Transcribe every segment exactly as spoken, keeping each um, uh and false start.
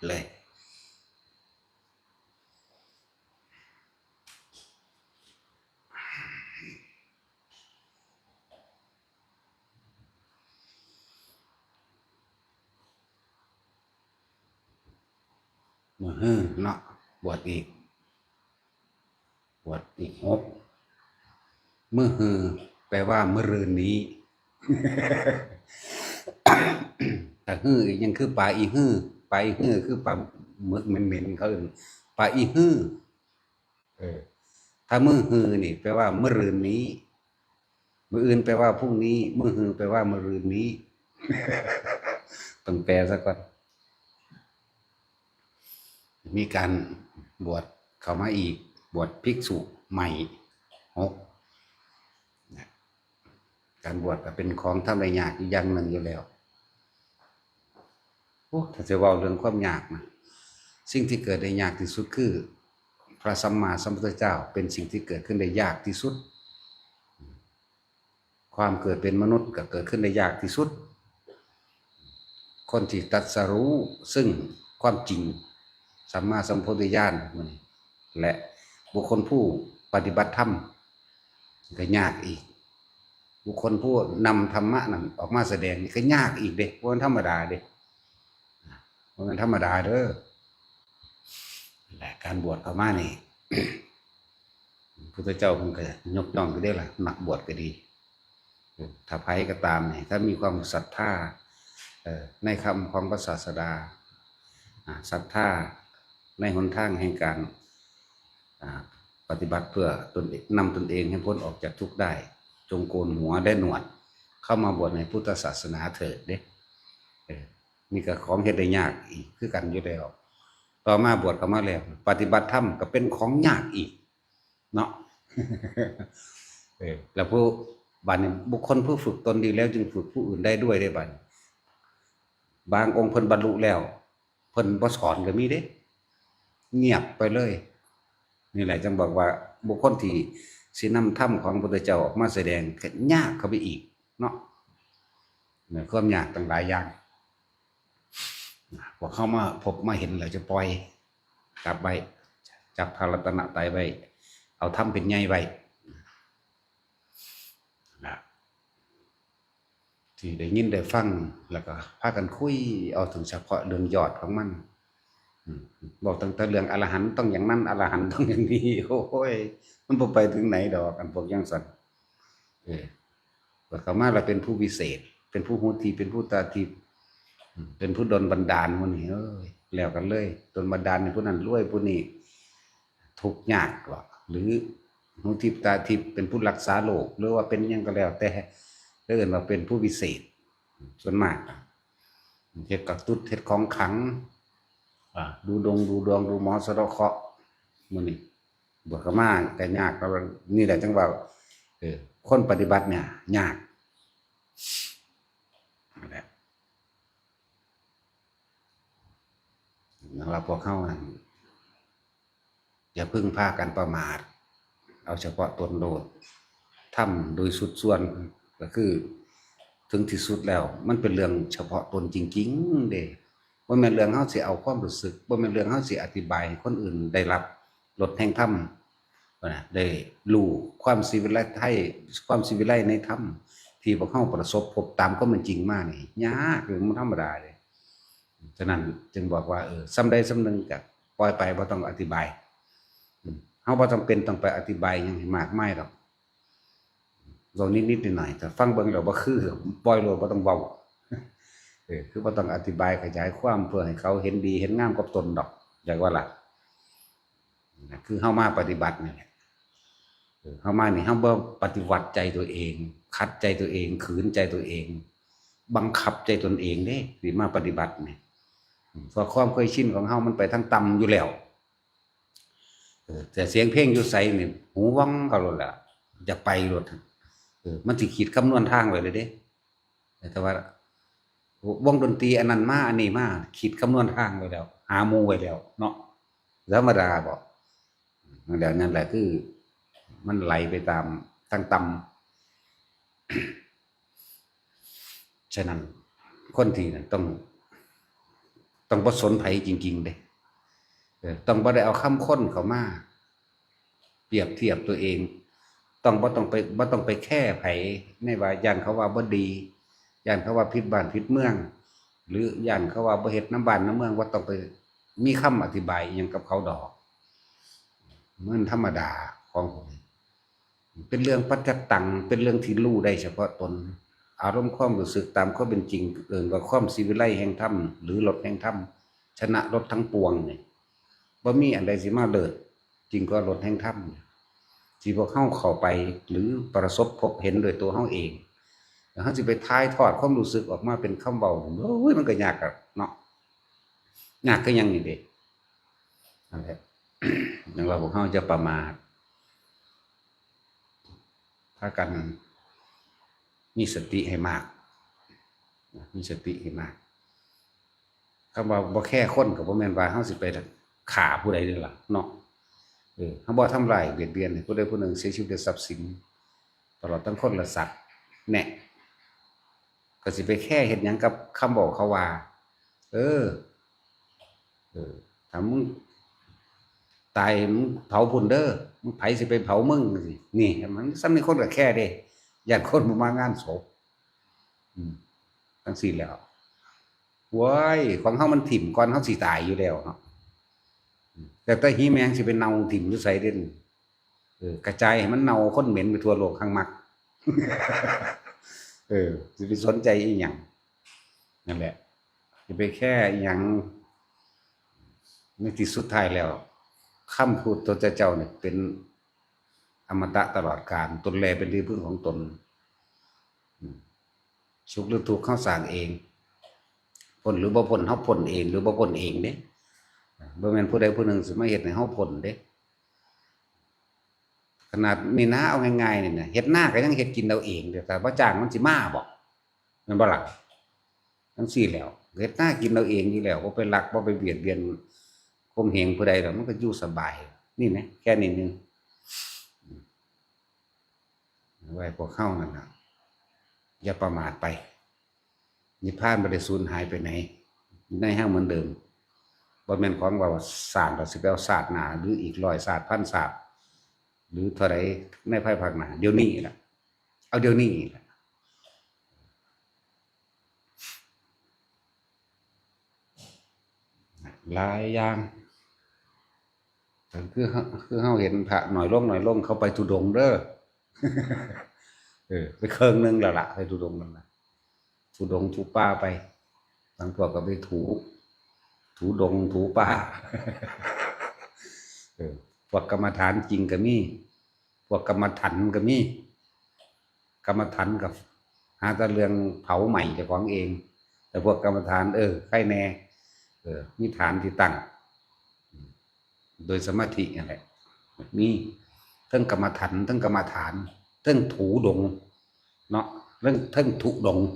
เลย มื้อฮือเนาะ บวชอีก บวชอีกหก มื้อฮือ แปลว่ามื้อรืนนี้ แต่ฮืออีกยังคือปลาอีฮือ ปลาอีฮือคือปลาหมึกเหม็นๆ เขาเอิ้นปลาอีฮือ เออ ถ้ามื้อฮือนี่ แปลว่ามื้อรืนนี้ มื้ออื่นแปลว่าพรุ่งนี้ มื้อฮือแปลว่ามื้อรืนนี้ ต้องแปลซะก่อน มีการบวชเข้ามาอีก บวชภิกษุใหม่หก นะ การบวชก็เป็นของทำได้ยากอีกอย่างหนึ่งอยู่แล้ว โอ้ ถ้าจะเว้าเรื่องความยากนะ สิ่งที่เกิดได้ยากที่สุดคือ พระสัมมาสัมพุทธเจ้า เป็นสิ่งที่เกิดขึ้นได้ยากที่สุด ความเกิดเป็นมนุษย์ก็เกิดขึ้นได้ยากที่สุด คนที่ตรัสรู้ซึ่งความจริง สัมมาสัมโพธิญาณมัน และบุคคลผู้ปฏิบัติธรรม ก็ยากอีก บุคคลผู้นำธรรมะนั้นออกมาแสดงนี่ก็ยากอีกเด้ บ่แม่นธรรมดาเด้ บ่แม่นธรรมดาเด้อ และการบวชเข้ามานี่ พุทธเจ้าเพิ่นก็ยกย่องอยู่เด้ล่ะ นักบวชก็ดี ถ้าไผก็ตามนี่ ถ้ามีความศรัทธา เอ่อ ในคำของพระศาสดา อ่า ศรัทธาในหนทางแห่งการ อ่า ปฏิบัติเพื่อตนเอง นำตนเองให้พ้นออกจากทุกข์ได้ จงโกนหัวและหนวด เข้ามาบวชในพุทธศาสนาเถิดเด้ เออ นี่ก็ของเฮ็ดได้ยากอีกคือกันอยู่แล้ว ต่อมาบวชเข้ามาแล้ว ปฏิบัติธรรมก็เป็นของยากอีก เนาะ เออ แล้วผู้ บัดนี้บุคคลผู้ฝึกตนดีแล้วจึงฝึกผู้อื่นได้ด้วยเด้บัดนี้ บางองค์เพิ่นบรรลุแล้ว เพิ่นบ่สอนก็มีเด้ เงียบไปเลย นี่แหละจึงบอกว่าบุคคลที่สินำธรรมของพระพุทธเจ้าออกมาแสดงก็ยากเข้าไปอีกเนาะ เนี่ย ความยากตั้งหลายอย่าง พวกเฮามาพบมาเห็นแล้วจะปล่อย จับไว้ จับพระรัตนตรัยไว้ เอาธรรมเป็นใหญ่ไว้ นะ ที่ได้ยินได้ฟัง แล้วก็พากันคุยเอาถึงเฉพาะเรื่องยอดของมัน อืม บอกตั้งแต่เรื่องอรหันต์ต้องอย่างนั้น อรหันต์ต้องอย่างนี้ โอ้ย มันบ่ไปถึงไหนดอก อันพวกจั่งซั้น เออ บัดเข้ามาแล้วเป็นผู้วิเศษ เป็นผู้หูทิพย์ เป็นผู้ตาทิพย์ อืม เป็นผู้ดลบันดาลหมู่นี้ เอ้ย แล้วกันเลย ดลบันดาลให้ผู้นั้นรวย ผู้นี้ทุกข์ยากบ่ หรือหูทิพย์ตาทิพย์ เป็นผู้รักษาโรค หรือว่าเป็นหยังก็แล้วแต่ ก็เอิ้นว่าเป็นผู้วิเศษ ส่วนมาก เฮ็ดกระตุด เฮ็ดของขลัง อ่า ดูดงดูดวง ดูหมอสะเดาะเคราะห์ หมู่นี้ บวชเข้ามาก็ยาก แล้วนี่แหละจั่งว่า เออ คนปฏิบัติเนี่ยยาก นั่นแหละ นั่นล่ะ พวกเฮานั่น อย่าพึ่งพากันประมาท เอาเฉพาะตนโลด ทำโดยสุดส่วน ก็คือ ถึงที่สุดแล้ว มันเป็นเรื่องเฉพาะตนจริงๆ เด้ บ่แม่นเรื่องเฮาสิเอาความรู้สึก บ่แม่นเรื่องเฮาสิอธิบายให้คนอื่นได้รับรสแห่งธรรม นะ ได้รู้ความสิวิไล ความสิวิไลในธรรม ที่พวกเฮาประสบพบตามความเป็นจริงมานี่ ยาก มันธรรมดาเด้ ฉะนั้นจึงบอกว่า เออ ส่ำใดส่ำหนึ่งก็ปล่อยไป บ่ต้องอธิบาย อืม เฮาบ่จำเป็นต้องไปอธิบายหยังให้มากมายดอก เว้านิดๆหน่อยๆ ถ้าฟังเบิ่งแล้วบ่คือ ปล่อยโลด บ่ต้องเว้า เออ คือบ่ต้องอธิบายขยายความเพื่อให้เขาเห็นดีเห็นงามกับตนดอก อยากว่าล่ะ นะ คือเฮามาปฏิบัตินี่แหละ เออ เฮามานี่ เฮาบ่ปฏิวัติใจตัวเอง ขัดใจตัวเอง ขืนใจตัวเอง บังคับใจตนเองเด้ สิมาปฏิบัตินี่ อืม เพราะความเคยชินของเฮามันไปทางต่ำอยู่แล้ว เออ แต่เสียงเพลงอยู่ไสนี่ หูวังเข้าโลดล่ะ อยากไปโลด เออ มันสิคิดคำนวณทางไว้เลยเด้ แต่ว่า วงดนตรีอันนั้นมา อันนี้มา คิดคำนวณทางไว้แล้ว หาหมู่ไว้แล้วเนาะ ธรรมดาบ่ นั่นแหละ นั่นแหละคือ มันไหลไปตามทางต่ำ ฉะนั้น คนที่นั่นต้อง ต้องบ่สนไผจริงๆเด้ เออ ต้องบ่ได้เอาคำคนเข้ามาเปรียบเทียบตัวเอง ต้องบ่ต้องไป บ่ต้องไปแคร์ไผ ในว่าย้านเขาว่าบ่ดี ย้านเขาว่าผิดบ้านผิดเมือง หรือย้านเขาว่าบ่เฮ็ดนำบ้านนำเมือง บ่ต้องไปมีคำอธิบายอิหยังกับเขาดอก มันธรรมดาของพวกนี้ เป็นเรื่องปัจจตัง เป็นเรื่องที่รู้ได้เฉพาะตน อารมณ์ความรู้สึกตามความเป็นจริง เอิ้นว่าความศิวิไลแห่งธรรม หรือรสแห่งธรรม ชนะรสทั้งปวงนี่ บ่มีอันใดสิมาเลิศ ยิ่งกว่ารสแห่งธรรม ที่พวกเฮาเข้าไป หรือประสบพบเห็นโดยตัวเฮาเอง แล้วเฮาสิไปถ่ายทอดความรู้สึกออกมาเป็นคำเว้า โอ้ย มันก็ยากอะเนาะ ยากคือหยังนี่เด้ นั่นแหละ จั่งว่าพวกเฮาอย่าประมาท พากันมีสติให้มาก มีสติให้มาก คำว่าบ่แคร์คนก็บ่แม่นว่าเฮาสิไปฆ่าผู้ใดเด้ล่ะเนาะ เออ เฮาบ่ทำร้ายเบียดเบียนให้ผู้ใดผู้หนึ่งเสียชีวิตและทรัพย์สิน ตลอดทั้งคนและสัตว์ แน่ ก็สิไปแคร์เฮ็ดหยังกับคำเว้าเขาว่า เออ เออ ถ้ามึงตายมึงเผาพุ่นเด้อ มึง ไผสิไปเผามึงจั่งซี้ นี่ มัน ส่ำนี้คนก็แคร์เด้ ย้านคนบ่มางานศพ อืม จั่งซี้แหล้ว โว้ย ของเฮามันถิ่มก่อนเฮาสิตายอยู่แล้วเนาะ อืม แต่ แต่หีแมงสิไปเน่าถิ่มอยู่ไสเด้ เออ กระจายให้มันเน่า คนเหม็นไปทั่วโลก คังมัก เออ สิไปสนใจอีหยัง นั่นแหละ สิไปแคร์อีหยัง ในที่สุดท้ายแล้ว คำพูดตัวเจ้าเนี่ยเป็นอมตะตลอดกาล ตนแลเป็นที่พึ่งของตน อืม สุขหรือทุกข์เฮาสร้างเอง พ้นหรือบ่พ้นเฮาพ้นเองหรือบ่พ้นเองเด้ บ่แม่นผู้ใดผู้หนึ่งสิมาเฮ็ดให้เฮาพ้นเด้ ขนาดนี่นะ เอาง่ายๆนี่นะ เฮ็ดนาก็ยังเฮ็ดกินเอาเองเด้ ถ้าบ่จ้างมันสิมาบ่ แม่นบ่ล่ะ จั่งซี้แหล้ว เฮ็ดนากินเอาเองอยู่แล้ว บ่ไปลัก บ่ไปเบียดเบียนข่มเหงผู้ใดดอก มันก็อยู่สบาย นี่นะ แค่นี้หนึ่ง ไว้พวกเฮานั่นน่ะ อย่าประมาทไป นิพพานบ่ได้สูญหายไปไหน อยู่ในเฮาเหมือนเดิม บ่แม่นของว่าสร้างแล้วสิไปเอาชาติหน้า หรืออีกร้อยชาติ พันชาติ หรือเท่าใดในภายภาคหน้า เดี๋ยวนี้ล่ะ เอาเดี๋ยวนี้ล่ะ หลายอย่าง คือ คือเฮาเห็นพระน้อยลง น้อยลง เขาไปธุดงค์เด้อ เออ ไปเคิ่งหนึ่งแล้วล่ะ ไปธุดงค์นั่นน่ะ ธุดงค์ถูป่าไป บางพวกก็ไปถู ถูดงค์ถูป่า เออ พวกกรรมฐานจริงก็มี พวกกรรมถันก็มี กรรมถันก็หาแต่เรื่องเผาไหม้เจ้าของเอง แต่พวกกรรมฐาน เออ ใครแน่ เออ มีฐานที่ตั้ง โดยสมาธินั่นแหละ มีเทิงกรรมถัน เทิงกรรมฐาน เทิงถูดงค์ เนาะ เทิง เทิงธุดงค์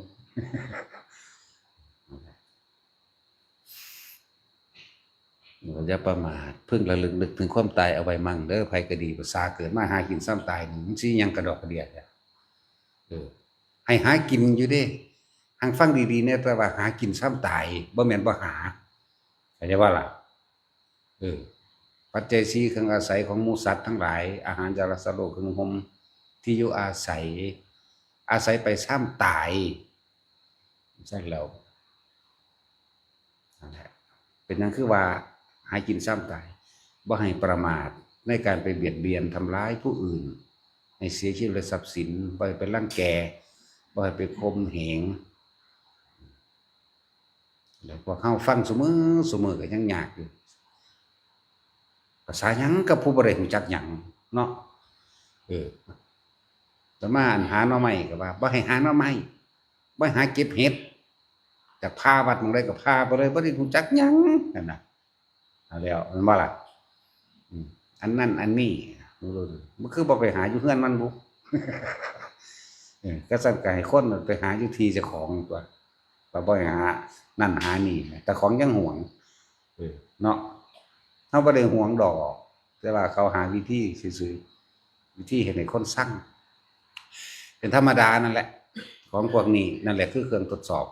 อย่าประมาท พึงระลึกนึกถึงความตายเอาไว้มั่งเด้อ ไผก็ดี ภาษาเกิดมาหากินซ้ำตายนี่ มันสิหยังกระดอกกระเดียดอะ เออ ให้หากินอยู่เด้ หังฟังดีๆเนี่ย แต่ว่าหากินซ้ำตาย บ่แม่นบ่หา เข้าใจบ่ล่ะ เออ ปัจจัยสี่ เครื่องอาศัยของหมู่สัตว์ทั้งหลาย อาหาร ยารักษาโรค เครื่องห่ม ที่อยู่อาศัย อาศัยไปซ้ำตาย ซั่นแล้ว นั่นแหละ เป็นหยังคือว่าหากินซ้ำตาย บ่ให้ประมาทในการไปเบียดเบียนทำร้ายผู้อื่น ให้เสียชีวิตและทรัพย์สิน บ่ให้ไปรังแก บ่ให้ไปข่มเหง แล้วพวกเฮาฟังซุมื้อซุมื้อก็ยังยากอยู่ ภาษาหยังกับผู้บ่ได้รู้จักหยังเนาะ เออ อาตมาอันหาหน่อไม้ก็ว่า บ่ให้หาหน่อไม้ บ่ให้หาเก็บเห็ด อยากผ่าวัดหม่องใดก็ผ่าไปเลย บ่ได้รู้จักหยัง นั่นน่ะ เอาแล้ว แม่นบ่ล่ะ อืม อันนั้นอันนี้ มันคือบ่ไปหาอยู่เฮือนมันบุ เออ ก็ซั่นก็ให้คนไปหาอยู่ที่เจ้าของตั๊ว ก็บ่ให้หานั่นหานี่ เจ้าของยังหวง เออ เนาะ เฮาบ่ได้หวงดอก แต่ว่าเขาหาวิธีซื่อๆ วิธีเฮ็ดให้คนซัง เป็นธรรมดานั่นแหละ ของพวกนี้ นั่นแหละคือเครื่องทดสอบ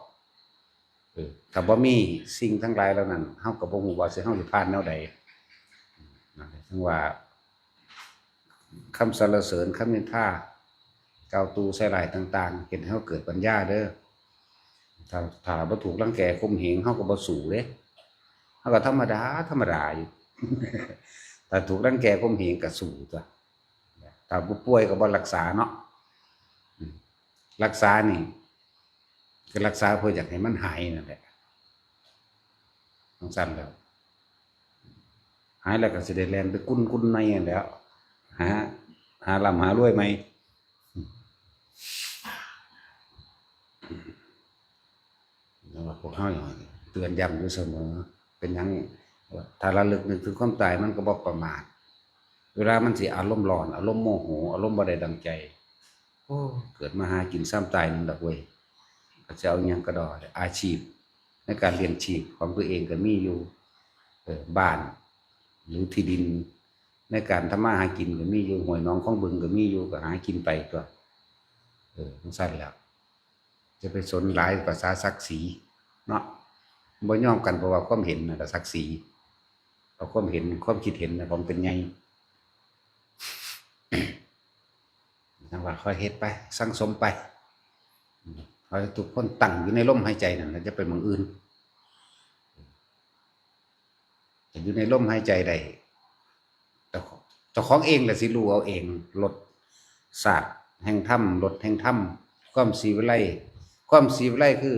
ถ้าบ่มีสิ่งทั้งหลายเหล่านั้น เฮาก็บ่ฮู้ว่าสิ เฮาสิผ่านแนวใด นั่นแหละ ถึงว่า คำสรรเสริญ คำนินทา กล่าวตู่ใส่ร้ายต่างๆ เฮ็ดให้เฮาเกิดปัญญาเด้อ ถ้า ถ้าบ่ถูกรังแกข่มเหง เฮาก็บ่สู้เด้ เฮาก็ธรรมดา ธรรมดาอยู่ ถ้าถูกรังแกข่มเหงก็สู้ตั๊ว ถ้าบ่ป่วยก็บ่รักษาเนาะ อืม รักษานี่ ก็รักษาเพื่ออยากให้มันหายนั่นแหละ จั่งซั้นแล้ว หายแล้วก็สิได้แล่นไปกุนกุนในนั่นแหล้ว หา หาร่ำหารวยใหม่ แล้วว่าพวกเฮานี่เตือนย้ำอยู่เสมอ เป็นหยัง ถ้าระลึกนึกถึงความตายมันก็บ่ประมาท เวลามันสิอารมณ์ร้อน อารมณ์โมโห อารมณ์บ่ได้ดังใจ โอ้ เกิดมาหากินซ้ำตายหนึ่งดอกเว้ย ก็จะเอาอิหยังกะด้อ อาชีพ ในการเลี้ยงชีพของตัวเองก็มีอยู่ เออ บ้าน หรือที่ดิน ในการทำมาหากินก็มีอยู่ ห้วยหนองของบึงก็มีอยู่ ก็หากินไปตั๊ว เออ จั่งซั้นแหล้ว จะไปสนหลายภาษาศักดิ์ศรีเนาะ บ่ยอมกันเพราะว่าความเห็นน่ะก็ศักดิ์ศรี เอาความเห็น ความคิดเห็นน่ะของเป็นใหญ่ จั่งว่าค่อยเฮ็ดไป สั่งสมไป ขอให้ทุกคนตั้งอยู่ในลมหายใจนั่นแหละ อย่าไปหม่องอื่น แต่อยู่ในลมหายใจได้ เจ้าของ เจ้าของเองแหละสิรู้เอาเอง รสชาติแห่งธรรม รสแห่งธรรม ความศรีวิไล ความศรีวิไลคือ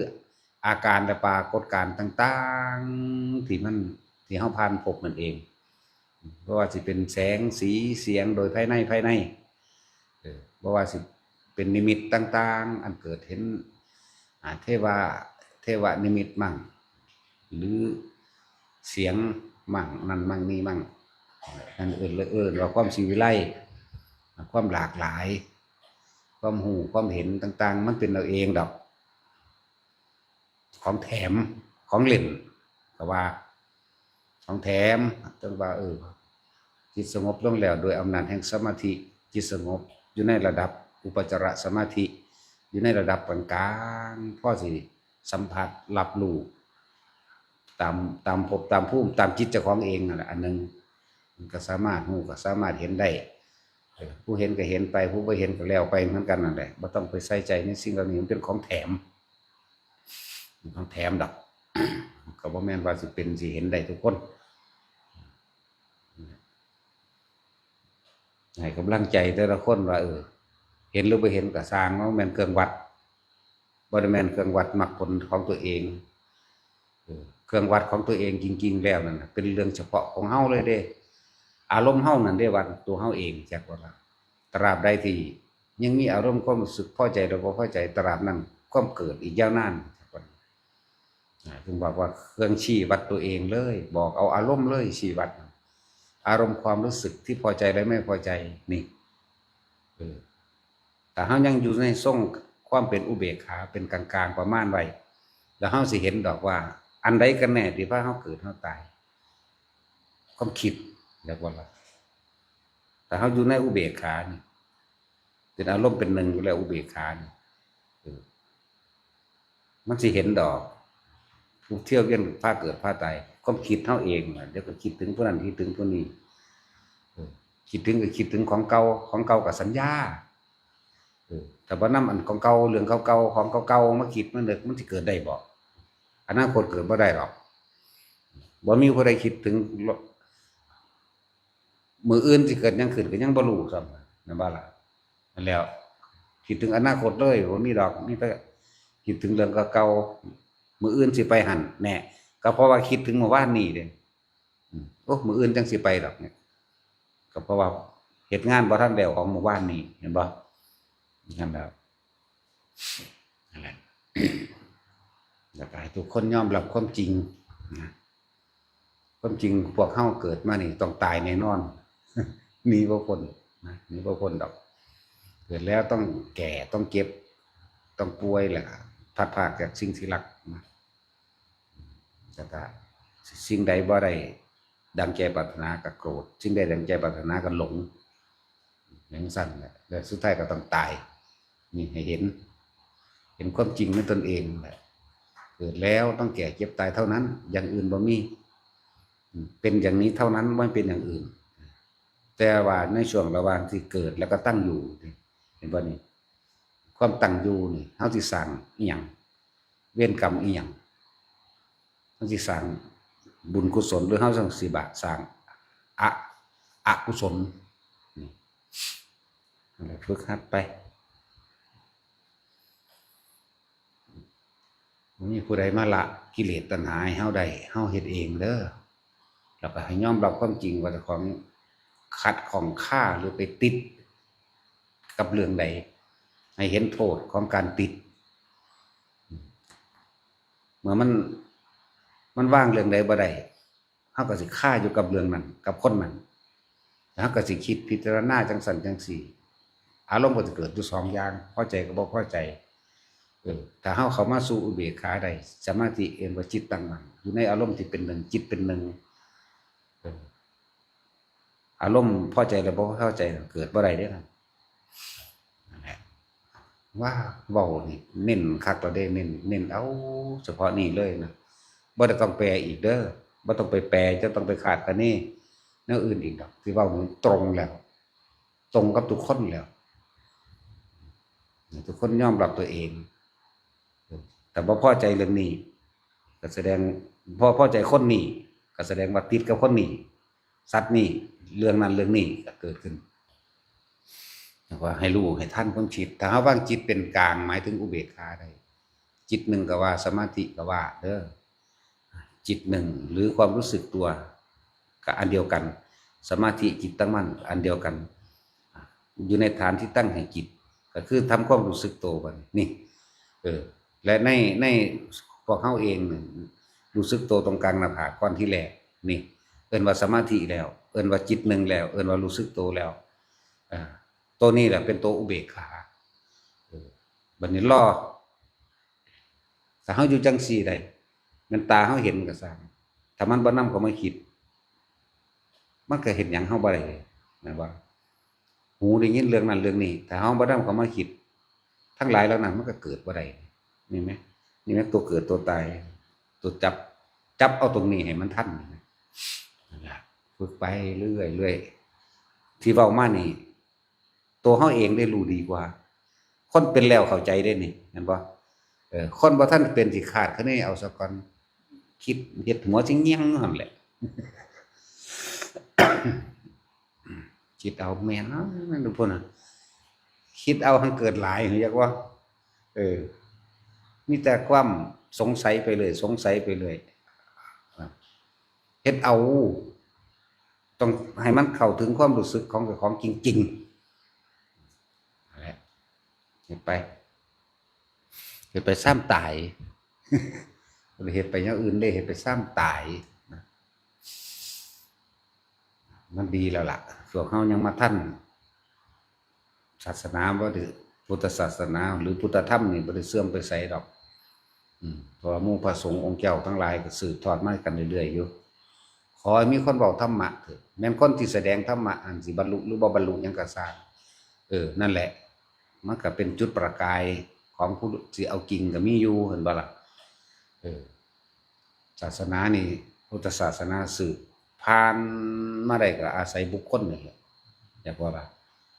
อาการและปรากฏการณ์ต่างๆ ที่มัน ที่เฮาผ่านพบนั่นเอง บ่ว่าสิเป็นแสง สี เสียง โดยภายใน ภายใน เออ บ่ว่าสิเป็นนิมิตต่างๆ อันเกิดเห็น อ่า เทวา เทวนิมิตมั่ง หรือเสียงมั่ง นั่นมั่งนี่มั่ง นั่นเอิ้น เอิ้นว่าความศรีวิไล ความหลากหลาย ความฮู้ ความเห็นต่างๆ มันเป็นเอาเองดอก ของแถม ของเล่น ก็ว่า ของแถม จั่งว่า เออ จิตสงบลงแล้ว โดยอำนาจแห่งสมาธิ จิตสงบอยู่ในระดับอุปจารสมาธิ อยู่ในระดับกลางๆ พอสิสัมผัสรับรู้ ตาม ตามภพ ตามภูมิ ตามจิตเจ้าของเองนั่นแหละ อันหนึ่ง มันก็สามารถฮู้ ก็สามารถเห็นได้ เออ ผู้เห็นก็เห็นไป ผู้บ่เห็นก็แล้วไปเหมือนกันนั่นแหละ บ่ต้องไปใส่ใจในสิ่งเหล่านี้ มันเป็นของแถม ของแถมดอก ก็บ่แม่นว่าสิเป็นสิเห็นได้ทุกคน ให้กำลังใจแต่ละคนว่า เออ เห็นหรือบ่เห็นก็ซ่าง มันแม่นเครื่องวัด บ่ได้แม่นเครื่องวัดมรรคผลของตัวเอง เออ เครื่องวัดของตัวเองจริงๆ แล้วนั่นน่ะ เป็นเรื่องเฉพาะของเฮาเลยเด้ อารมณ์เฮานั่นเด้ วัดตัวเฮาเอง จักว่าล่ะ ตราบใดที่ยังมีอารมณ์ความรู้สึกพอใจหรือบ่พอใจ ตราบนั้นความเกิดอีกยาวนาน จักว่า อ่า ถึงบอกว่าเครื่องชี้วัดตัวเองเลย บอกเอาอารมณ์เลยชี้วัด อารมณ์ความรู้สึกที่พอใจและไม่พอใจ นี่ เออ ถ้าเฮายังอยู่ในทรงความเป็นอุเบกขา เป็นกลางๆ ประมาณไว้ แล้วเฮาสิเห็นดอกว่า อันใดกันแน่ที่พาเฮาเกิดเฮาตาย ความคิด เรียกว่าละ ถ้าเฮาอยู่ในอุเบกขานี่ เป็นอารมณ์เป็นหนึ่งอยู่แล้ว อุเบกขานี่ เออ มันสิเห็นดอก ผู้เที่ยวเวียนพาเกิดพาตาย ความคิดเฮาเองน่ะ เดี๋ยวก็คิดถึงผู้นั้น คิดถึงผู้นี้ เออ คิดถึงก็คิดถึงของเก่า ของเก่าก็สัญญา เออ ถ้าบ่นำอันของเก่า เรื่องเก่าๆ ของเก่าๆ มาคิดมานึก มันสิเกิดได้บ่ อนาคตเกิดบ่ได้หรอก บ่มีผู้ใดคิดถึง มื้ออื่นสิเกิดหยังขึ้นก็ยังบ่รู้ซ้ำ แม่นบ่ล่ะ นั่นแหล้ว คิดถึงอนาคตเลย บ่มีดอก มีแต่คิดถึงเรื่องเก่าๆ มื้ออื่นสิไปหั่น แน่ ก็เพราะว่าคิดถึงเมื่อวานนี้เด้ อืม โอ้ มื้ออื่นจั่งสิไปดอกเนี่ย ก็เพราะว่าเฮ็ดงานบ่ทันแล้วของเมื่อวานนี้ เห็นบ่ นั่นแหละ นั่นแหละ แล้วก็ให้ทุกคนยอมรับความจริงนะ ความจริงพวกเฮาเกิดมานี่ต้องตายแน่นอน หนีบ่พ้นนะ หนีบ่พ้นดอก เกิดแล้วต้องแก่ ต้องเจ็บ ต้องป่วย แล้วก็พลัดพรากจากสิ่งที่รักนะ แล้วก็สิ่งใดบ่ได้ดังใจปรารถนาก็โกรธ สิ่งใดดังใจปรารถนาก็หลง จั่งซั้นแหละ แล้วสุดท้ายก็ต้องตาย นี่ให้เห็น เห็นความจริงในตนเองแหละ เกิดแล้วต้องแก่เจ็บตายเท่านั้น อย่างอื่นบ่มี เป็นอย่างนี้เท่านั้น ไม่เป็นอย่างอื่น แต่ว่าในช่วงระหว่างที่เกิดแล้วก็ตั้งอยู่นี่ เห็นบ่นี่ ความตั้งอยู่นี่ เฮาสิสร้างอีหยัง เวรกรรมอีหยัง เฮาสิสร้างบุญกุศล หรือเฮาสิบาปสร้าง อ อกุศล นี่ นั่นแหละ ฝึกหัดไป บ่มีผู้ใดมาละกิเลสตัณหาให้เฮาได้ เฮาเฮ็ดเองเด้อ แล้วก็ให้ยอมรับความจริงว่าเจ้าของขัดข้องคาหรือไปติดกับเรื่องใด ให้เห็นโทษของการติด เมื่อมัน มันวางเรื่องใดบ่ได้ เฮาก็สิคาอยู่กับเรื่องนั้น กับคนนั้น แล้วเฮาก็สิคิดพิจารณาจั่งซั้นจั่งซี้ อารมณ์ก็สิเกิดอยู่สองอย่าง พอใจกับบ่พอใจ เออ ถ้าเฮาเข้ามาสู่อุเบกขาได้ สมาธิ เอิ้นว่าจิตตั้งมั่น อยู่ในอารมณ์ที่เป็นหนึ่ง จิตเป็นหนึ่ง เออ อารมณ์พอใจและบ่พอใจเกิดบ่ได้เด้อนะ นั่นแหละ ว่าเว้านี่เน้นคักแล้วเด้ เน้น เน้นเอาเฉพาะนี่เลยนะ บ่ได้ต้องแปลอีกเด้อ บ่ต้องไปแปล จะต้องไปคาดคะเนแนวอื่นอีกดอก ที่เว้านี่ตรงแล้ว ตรงกับทุกคนแล้ว ทุกคนยอมรับตัวเอง แต่บ่พอใจเรื่องนี้ ก็แสดง บ่พอใจคนนี้ ก็แสดงว่าติดกับคนนี้ สัตว์นี้ เรื่องนั้นเรื่องนี้ก็เกิดขึ้น แต่ว่าให้รู้ให้ทันความคิด ถ้าเฮาวางจิตเป็นกลาง หมายถึงอุเบกขาได้ จิตหนึ่งก็ว่า สมาธิก็ว่าเด้อ จิตหนึ่งหรือความรู้สึกตัว ก็อันเดียวกัน สมาธิ จิตตั้งมั่น อันเดียวกัน อยู่ในฐานที่ตั้งแห่งจิต ก็คือทำความรู้สึกตัวบัดนี้ นี่ เออ และใน ในพวกเฮาเองนี่ รู้สึกตัวตรงกลางหน้าผากก้อนที่แรก นี่ เอิ้นว่าสมาธิแล้ว เอิ้นว่าจิตหนึ่งแล้ว เอิ้นว่ารู้สึกตัวแล้ว อ่า ตัวนี้แหละเป็นตัวอุเบกขา เออ บัดนี้รอ ถ้าเฮาอยู่จั่งซี้ได้ แม่นตาเฮาเห็นก็ซ่าง ถ้ามันบ่นำเข้ามาคิด มันก็เฮ็ดหยังเฮาบ่ได้เลย แม่นบ่ หูได้ยินเรื่องนั้นเรื่องนี้ ถ้าเฮาบ่นำเข้ามาคิด ทั้งหลายเหล่านั้นมันก็เกิดบ่ได้ นี่แหม นี่แหม ตัวเกิดตัวตาย ตัวจับ จับเอาตรงนี้ให้มันทัน นั่นล่ะ ฝึกไปเรื่อยๆ ที่เว้ามานี่ ตัวเฮาเองได้รู้ดีกว่า คนเป็นแล้วเข้าใจได้นี่ แม่นบ่ เออ คนบ่ทันเป็นสิคาดคะเนเอาซะก่อน คิดเฮ็ดหัวสิเงี่ยงหั่นแหละ คิดเอาแม่นเนาะ แม่นทุกคนน่ะ คิดเอาหังเกิดหลาย อยากว่า เออ มีแต่ความสงสัยไปเลย สงสัยไปเลย เฮ็ดเอา ต้องให้มันเข้าถึงความรู้สึกของเจ้าของจริงๆ นั่นแหละ เฮ็ดไป เฮ็ดไปซ้ำตาย บ่ได้เฮ็ดไปอย่างอื่นเด้ เฮ็ดไปซ้ำตายนะ มันดีแล้วล่ะ พวกเฮายังมาทัน ศาสนาบ่ได้ พุทธศาสนา หรือพุทธธรรมนี่บ่ได้เสื่อมไปไสดอก อืม เพราะว่าหมู่พระสงฆ์องค์เจ้าทั้งหลายก็สืบทอดมากันเรื่อยๆ อยู่ ขอให้มีคนเว้าธรรมะเถอะ แม่นคนที่แสดงธรรมะอันสิบรรลุหรือบ่บรรลุหยังก็ซ่าง เออ นั่นแหละ มันก็เป็นจุดประกายของผู้สิเอาจริงก็มีอยู่ เห็นบ่ล่ะ เออ ศาสนานี่ พุทธศาสนาสืบผ่านมาได้ก็อาศัยบุคคลนี่แหละ อยากว่าล่ะ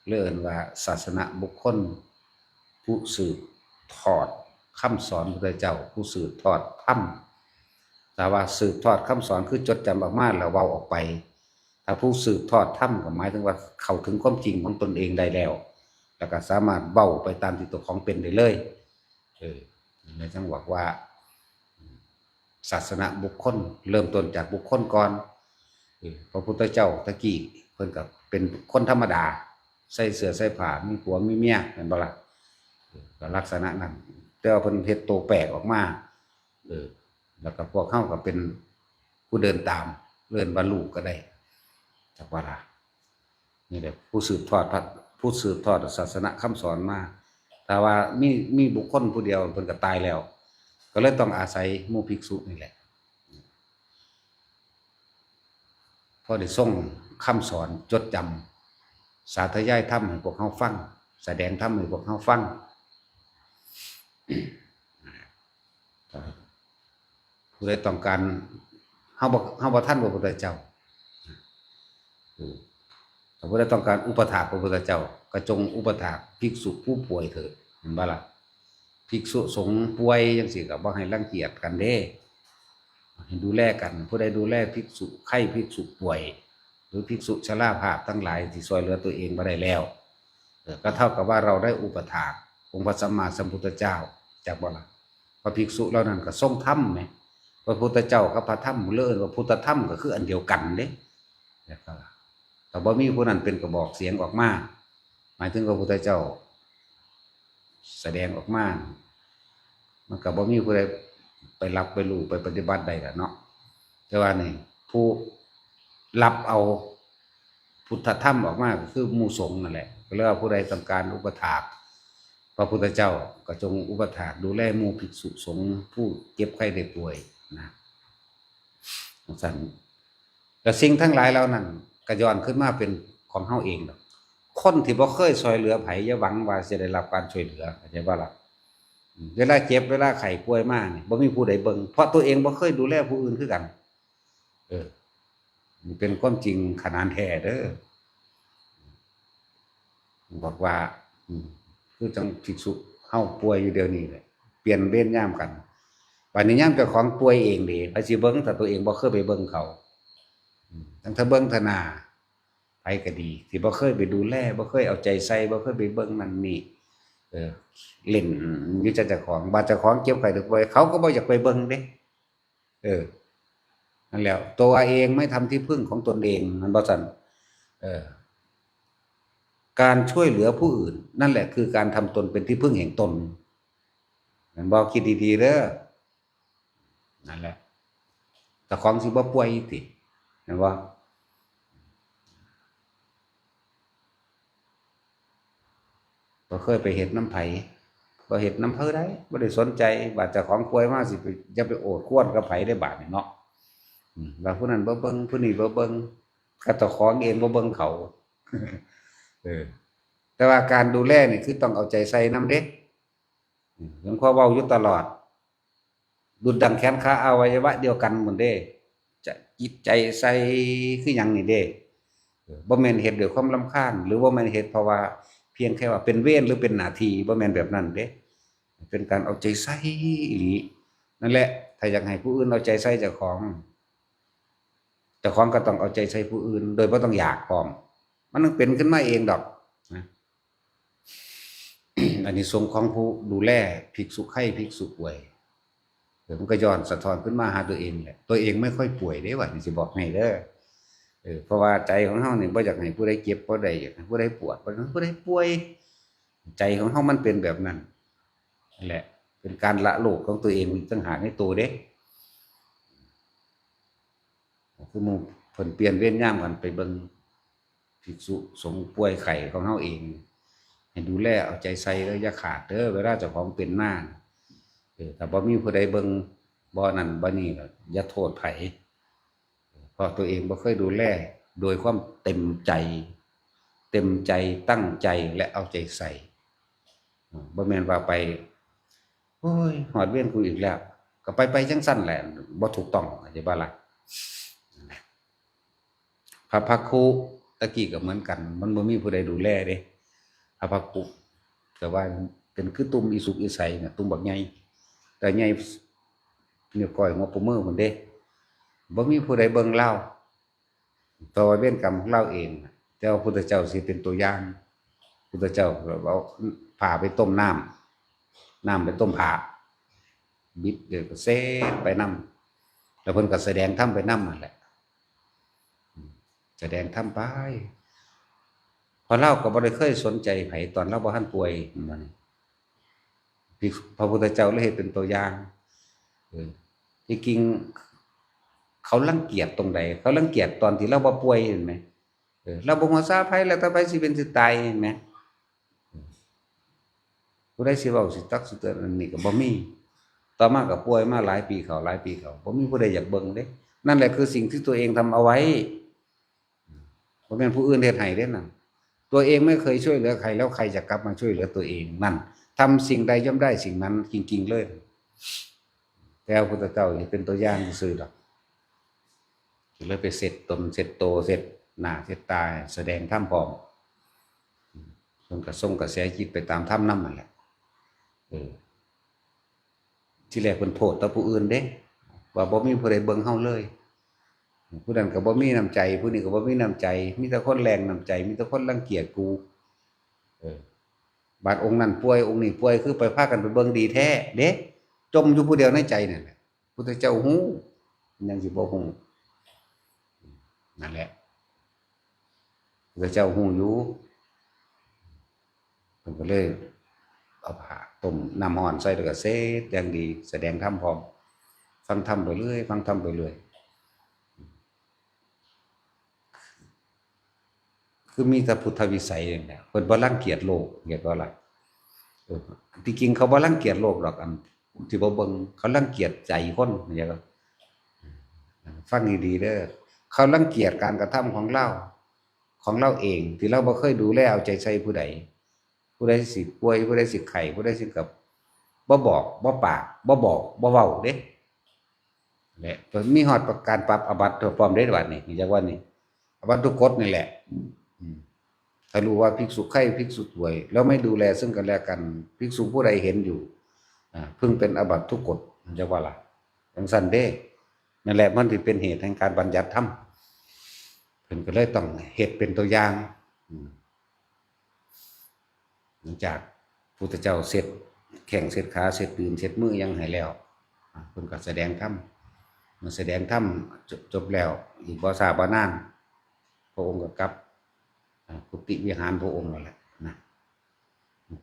เรียกว่าศาสนบุคคล ผู้สืบทอดคำสอนพระพุทธเจ้า ผู้สืบทอดธรรม ถ้าว่าสืบทอดคำสอนคือจดจำออกมาแล้วเว้าออกไป ถ้าผู้สืบทอดธรรมก็หมายถึงว่าเข้าถึงความจริงของตนเองได้แล้ว แล้วก็สามารถเว้าไปตามที่ตัวของเป็นได้เลย เออ ในจังหวะว่า ศาสนบุคคล เริ่มต้นจากบุคคลก่อน เออ พระพุทธเจ้าตะกี้เพิ่นก็เป็นคนธรรมดา ใส่เสื้อใส่ผ้า มีผัวมีเมีย แม่นบ่ล่ะ เออ ก็ลักษณะนั้น แต่ว่าเพิ่นเฮ็ดโตแปลกออกมา เออ แล้วก็พวกเฮาก็เป็นผู้เดินตาม เอิ้นว่าลูกก็ได้ จักว่าล่ะ นี่แหละ ผู้สืบทอดพระ ผู้สืบทอดศาสนคำสอนมา ถ้าว่ามี มีบุคคลผู้เดียวเพิ่นก็ตายแล้ว ก็เลยต้องอาศัยหมู่ภิกษุนี่แหละ พอได้ทรงคำสอนจดจำ สาธยายธรรมให้พวกเฮาฟัง แสดงธรรมให้พวกเฮาฟัง ก็ ผู้ใดต้องการ เฮาบ่เฮาบ่ทันพระพุทธเจ้า อืม ถ้าผู้ใดต้องการอุปถากพระพุทธเจ้า ก็จงอุปถากภิกษุผู้ป่วยเถิด เห็นบ่ล่ะ ภิกษุสงฆ์ป่วยจังซี่ก็บ่ให้รังเกียจกันเด้ ให้ดูแลกัน ผู้ใดดูแลภิกษุไข้ ภิกษุป่วย หรือภิกษุชราภาพทั้งหลายที่ช่วยเหลือตัวเองบ่ได้แล้ว เออ ก็เท่ากับว่าเราได้อุปถากองค์พระสัมมาสัมพุทธเจ้า จักบ่ล่ะ พระภิกษุเหล่านั้นก็ทรงธรรมแหม พระพุทธเจ้ากับพระธรรม หรือเอิ้นว่าพุทธธรรมก็คืออันเดียวกันเด้ แล้วก็ ถ้าบ่มีผู้นั้นเป็นกระบอกเสียงออกมา หมายถึงพระพุทธเจ้า แสดงออกมา มันก็บ่มีผู้ใดไปรับไปรู้ไปปฏิบัติได้ล่ะเนาะ แต่ว่านี่ ผู้รับเอาพุทธธรรมออกมาก็คือหมู่สงฆ์นั่นแหละ ก็เรียกว่าผู้ใดต้องการอุปถากพระพุทธเจ้า ก็จงอุปถากดูแลหมู่ภิกษุสงฆ์ผู้เจ็บไข้ได้ป่วยนะ จั่งซั้น และสิ่งทั้งหลายเหล่านั้นก็ย้อนขึ้นมาเป็นของเฮาเองดอก คนที่บ่เคยช่วยเหลือไผ อย่าหวังว่าจะได้รับการช่วยเหลือ เข้าใจบ่ล่ะ อืม เวลาเจ็บ เวลาไข้ป่วยมานี่ บ่มีผู้ใดเบิ่ง เพราะตัวเองบ่เคยดูแลผู้อื่นคือกัน เออ นี่เป็นความจริงขนาดแท้เด้อ บอกว่า อืม คือจั่งภิกษุเฮาป่วยอยู่เดี๋ยวนี้แหละ เปลี่ยนเวรยามกัน บัดนี้ยามเจ้าของป่วยเองเด้ ไผสิเบิ่ง ถ้าตัวเองบ่เคยไปเบิ่งเขา อืม ทั้งถ้าเบิ่งถ้าหน้า ไผก็ดี ที่บ่เคยไปดูแล บ่เคยเอาใจใส่ บ่เคยไปเบิ่งนั่นนี่ เออ เล่นอยู่แต่เจ้าของ บาดเจ้าของเจ็บไข้ได้ป่วย เขาก็บ่อยากไปเบิ่งเด้ เออ นั่นแหละ ตัวเองไม่ทำที่พึ่งของตนเอง มันบ่ซั่น เออ การช่วยเหลือผู้อื่น นั่นแหละคือการทำตนเป็นที่พึ่งแห่งตน มันบอกคิดดีๆเด้อ นั่นแหละ เจ้าของสิบ่ป่วยติ แม่นบ่ บ่เคยไปเฮ็ดนำไผ บ่เฮ็ดนำเผาใด บ่ได้สนใจ บาดเจ้าของป่วยมาสิไป อย่าไปโอดครวญกับไผได้บาดนี่เนาะ อืม ว่าผู้นั้นบ่เบิ่ง ผู้นี้บ่เบิ่ง ก็เจ้าของเองบ่เบิ่งเขา เออ แต่ว่าการดูแลนี่คือต้องเอาใจใส่นำเด้ อืม หลวงพ่อเว้าอยู่ตลอด ดุจดังแขนขาอวัยวะเดียวกันหมดเด้ จะจิตใจใส่คือหยังนี่เด้ เออ บ่แม่นเฮ็ดด้วยความรำคาญ หรือบ่แม่นเฮ็ดเพราะว่าเพียงแค่ว่าเป็นเวรหรือเป็นหน้าที่ บ่แม่นแบบนั้นเด้ เป็นการเอาใจใส่อีหลี นั่นแหละ ถ้าอยากให้ผู้อื่นเอาใจใส่เจ้าของ เจ้าของก็ต้องเอาใจใส่ผู้อื่น โดยบ่ต้องอยากพร้อม มันต้องเป็นขึ้นมาเองดอกนะ อานิสงส์ของผู้ดูแลภิกษุไข้ภิกษุป่วย เออ มันก็ย้อนสะท้อนขึ้นมาหาตัวเองแหละ ตัวเองไม่ค่อยป่วยเด้ ว่านี่สิบอกให้เด้อ เออ เพราะว่าใจของเฮานี่บ่อยากให้ผู้ใดเจ็บ บ่ได้อยากให้ผู้ใดปวด บ่อยากให้ผู้ใดป่วย ใจของเฮามันเป็นแบบนั้น นั่นแหละ เป็นการละโลกของตัวเองอีกต่างหากในตัวเด้ คือหมู่เพิ่นเปลี่ยนเวรยามกันไปเบิ่งภิกษุสงฆ์ป่วยไข้ของเฮาเอง ให้ดูแลเอาใจใส่เด้อ อย่าขาดเด้อ เวลาเจ้าของเป็นมา เออ ถ้าบ่มีผู้ใดเบิ่ง บ่นั่นบ่นี่ก็อย่าโทษไผ เพราะตัวเองบ่เคยดูแลโดยความเต็มใจ เต็มใจตั้งใจและเอาใจใส่ บ่แม่นว่าไป โอ้ย ฮอดเวรกูอีกแล้ว ก็ไป ไปจั่งซั่นแหละ บ่ถูกต้อง เข้าใจบ่ล่ะ พระภักคุตะกี้ก็เหมือนกัน มันบ่มีผู้ใดดูแลเด้ พระภักคุ แต่ว่าเป็นคือตุ่มอีสุกอีใสน่ะ ตุ่มบักใหญ่ แต่ใหญ่ นิ้วก้อยหัวปะมือพุ้นเด้ บ่มีผู้ใดเบิ่งลาว ต่อเวรกรรมของลาวเอง แต่ว่าพุทธเจ้าสิเป็นตัวอย่าง พุทธเจ้าเอาผ้าไปต้มน้ำ น้ำไปต้มผ้า บิดเดี๋ยวก็เสดไปนำ แล้วเพิ่นก็แสดงธรรมไปนำนั่นแหละ แสดงธรรมไป เพราะลาวก็บ่ได้เคยสนใจไผตอนลาวบ่ทันป่วย มัน พระพุทธเจ้าเลยเฮ็ดเป็นตัวอย่าง เออ ที่จริงเขารังเกียจตรงใด เขารังเกียจตอนที่ลาวบ่ป่วย เห็นไหม เออ ลาวบ่ฮู้ซาไผ แล้วแต่ไผสิเป็นสิตาย เห็นไหม ผู้ใดสิเว้าสิตักสิเตือนอันนี้ก็บ่มี ต่อมาก็ป่วยมาหลายปีเข้า หลายปีเข้า บ่มีผู้ใดอยากเบิ่งเด้ นั่นแหละคือสิ่งที่ตัวเองทำเอาไว้ บ่แม่นผู้อื่นเฮ็ดให้เด้นั่น ตัวเองไม่เคยช่วยเหลือใคร แล้วใครจะกลับมาช่วยเหลือตัวเอง นั่น ทำสิ่งใดย่อมได้สิ่งนั้นจริงๆเลย แส แต่พระพุทธเจ้าเฮ็ดเป็นตัวอย่างซื่อๆดอก ก็เลยไปเช็ดตน เช็ดโต เช็ดหน้า เช็ดตา แสดงธรรมพร้อม เพิ่นก็ส่งกระแสจิตไปตามธรรมนำนั่นแหละ เออ ทีแรกเพิ่นโทษแต่ผู้อื่นเด้ ว่าบ่มีผู้ใดเบิ่งเฮาเลย ผู้นั้นก็บ่มีน้ำใจ ผู้นี้ก็บ่มีน้ำใจ มีแต่คนแรงน้ำใจ มีแต่คนรังเกียจกู เออ บาดองค์นั้นป่วย องค์นี้ป่วย คือไปพากันไปเบิ่งดีแท้เด้ จ่มอยู่ผู้เดียวในใจนั่นแหละ พุทธเจ้าฮู้ ยังสิบ่ฮู้ นั่นแหละ พุทธเจ้าฮู้อยู่ เพิ่นก็เลยเอาผ้าต้มน้ำร้อนใส่ แล้วก็เช็ดอย่างดี แสดงธรรมพร้อม ฟังธรรมไปเรื่อย ฟังธรรมไปเรื่อย คือมีแต่พุทธวิสัยนี่แหละ เพิ่นบ่รังเกียจโลก เห็นบ่ล่ะ เออ ที่จริงเขาบ่รังเกียจโลกดอก อันที่บ่เบิ่ง เขารังเกียจใจคน เข้าใจบ่ ฟังดีๆเด้อ เขารังเกียจการกระทำของเรา ของเราเอง ที่เราบ่เคยดูแลเอาใจใส่ผู้ใด ผู้ใดสิป่วย ผู้ใดสิไข้ ผู้ใดสิกับ บ่บอก บ่ปาก บ่บอก บ่เว้าเด้ และมีฮอดการปรับอาบัติพร้อมเด้ บัดนี้ จักว่านี่ อาบัติทุกกฎนี่แหละ อืม ถ้ารู้ว่าภิกษุไข้ ภิกษุป่วย แล้วไม่ดูแลซึ่งกันและกัน ภิกษุผู้ใดเห็นอยู่ อ่า พึงเป็นอาบัติทุกกฎ จักว่าล่ะ จังซั่นเด้ นั่นแหละมันสิเป็นเหตุแห่งการบัญญัติธรรม เพิ่นก็เลยต้องเฮ็ดเป็นตัวอย่าง อืม หลังจากพุทธเจ้าเช็ดแข้งเช็ดขา เช็ดตีน เช็ดมือหยังให้แล้ว อ่า เพิ่นก็แสดงธรรม เมื่อแสดงธรรมจบ จบแล้ว อีกบ่ช้าบ่นาน พระองค์ก็กลับ อ่า กุฏิวิหารพระองค์นั่นแหละนะ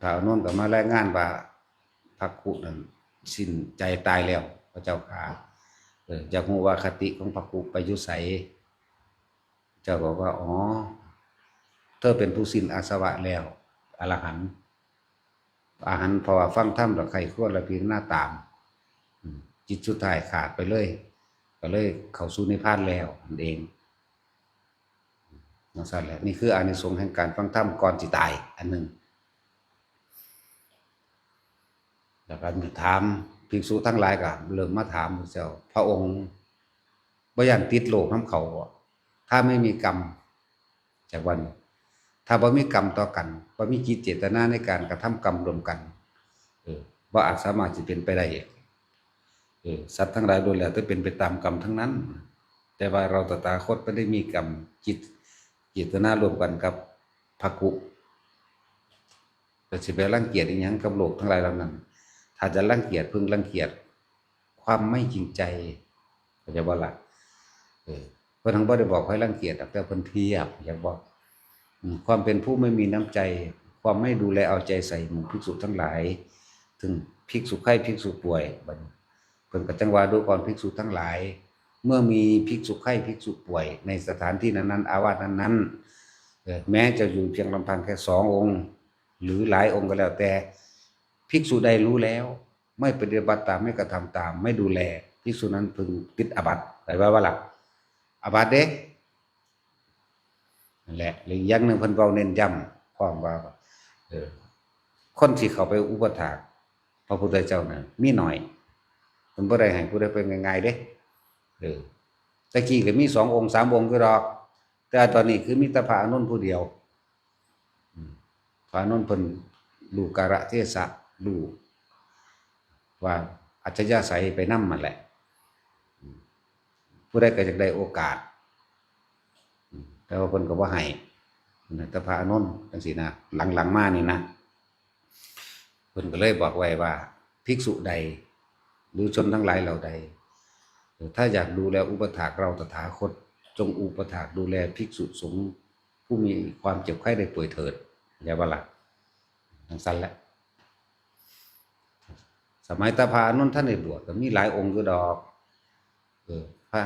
พระอานนท์ก็มารายงานว่า ภักขุนั้นสิ้นใจตายแล้ว พระเจ้าข้า เออ อยากรู้ว่าคติของภักขุไปอยู่ไส เจ้าบอกว่า อ๋อ เธอเป็นผู้สิ้นอาสวะแล้ว อรหันต์ อรหันต์ เพราะว่าฟังธรรมแล้วใคร่ครวญแล้วพิจารณาตาม อืม จิตสุดท้ายขาดไปเลย ก็เลยเข้าสู่นิพพานแล้วนั่นเอง จังซั่นแหละ นี่คืออานิสงส์แห่งการฟังธรรมก่อนสิตายอันหนึ่ง แล้วก็ถาม ภิกษุทั้งหลายก็เริ่มมาถามพระเจ้า พระองค์บ่ย่านติดโลกนำเขาบ่ ถ้าไม่มีกรรม จักว่านี่ ถ้าบ่มีกรรมต่อกัน บ่มีจิตเจตนาในการกระทำกรรมร่วมกัน เออ บ่อาจสามารถสิเป็นไปได้ เออ สัตว์ทั้งหลายล้วนแล้วแต่เป็นไปตามกรรมทั้งนั้น แต่ว่าเราตถาคตบ่ได้มีกรรม จิต เจตนาร่วมกันกับภักขุ ก็สิไปรังเกียจอีหยังกับโลกทั้งหลายเหล่านั้น ถ้าจะรังเกียจ พึงรังเกียจความไม่จริงใจ เข้าใจบ่ล่ะ เออ เพิ่นทั้งบ่ได้บอกให้รังเกียจดอก แต่เพิ่นเทียบ อยากบอก อืม ความเป็นผู้ไม่มีน้ำใจ ความไม่ดูแลเอาใจใส่หมู่ภิกษุทั้งหลาย ถึงภิกษุไข้ ภิกษุป่วย บัดนี้ เพิ่นก็จั่งว่า ดูก่อนภิกษุทั้งหลาย เมื่อมีภิกษุไข้ ภิกษุป่วย ในสถานที่นั้นๆ อาวาสนั้นๆ เอ่อ แม้จะอยู่เพียงลำพังแค่สององค์ หรือหลายองค์ก็แล้วแต่ ภิกษุใดรู้แล้ว ไม่ปฏิบัติตาม ไม่กระทำตาม ไม่ดูแล ภิกษุนั้นพึงติดอาบัติ เข้าใจบ่ล่ะ อาบัติเด้ นั่นแหละ และอีกอย่างหนึ่งเพิ่นเว้าเน้นย้ำพร้อมว่า เออ คนที่เข้าไปอุปัฏฐากพระพุทธเจ้าน่ะมีน้อย เพิ่นบ่ได้ให้ผู้ใดไปง่ายๆเด้ เออ แต่กี้ก็มีสององค์สามองค์อยู่ดอก แต่ตอนนี้คือมีแต่พระอานนท์ผู้เดียว อืม พระอานนท์เพิ่นรู้กาลเทศะ รู้ว่าอัธยาศัยไปนำนั่นแหละ อืม ผู้ใดก็อยากได้โอกาส อืม แต่ว่าเพิ่นก็บ่ให้นะ แต่พระอานนท์จังซี่นะ หลังๆมานี่นะ เพิ่นก็เลยบอกไว้ว่า ภิกษุใด หรือชนทั้งหลายเหล่าใด ถ้าอยากดูแลอุปัฏฐากเราตถาคต จงอุปัฏฐากดูแลภิกษุสงฆ์ผู้มีความเจ็บไข้ได้ป่วยเถิด เข้าใจบ่ล่ะ จังซั่นแหละ สมัยแต่พระอานนท์ทันได้บวชก็มีหลายองค์อยู่ดอก เออ พระ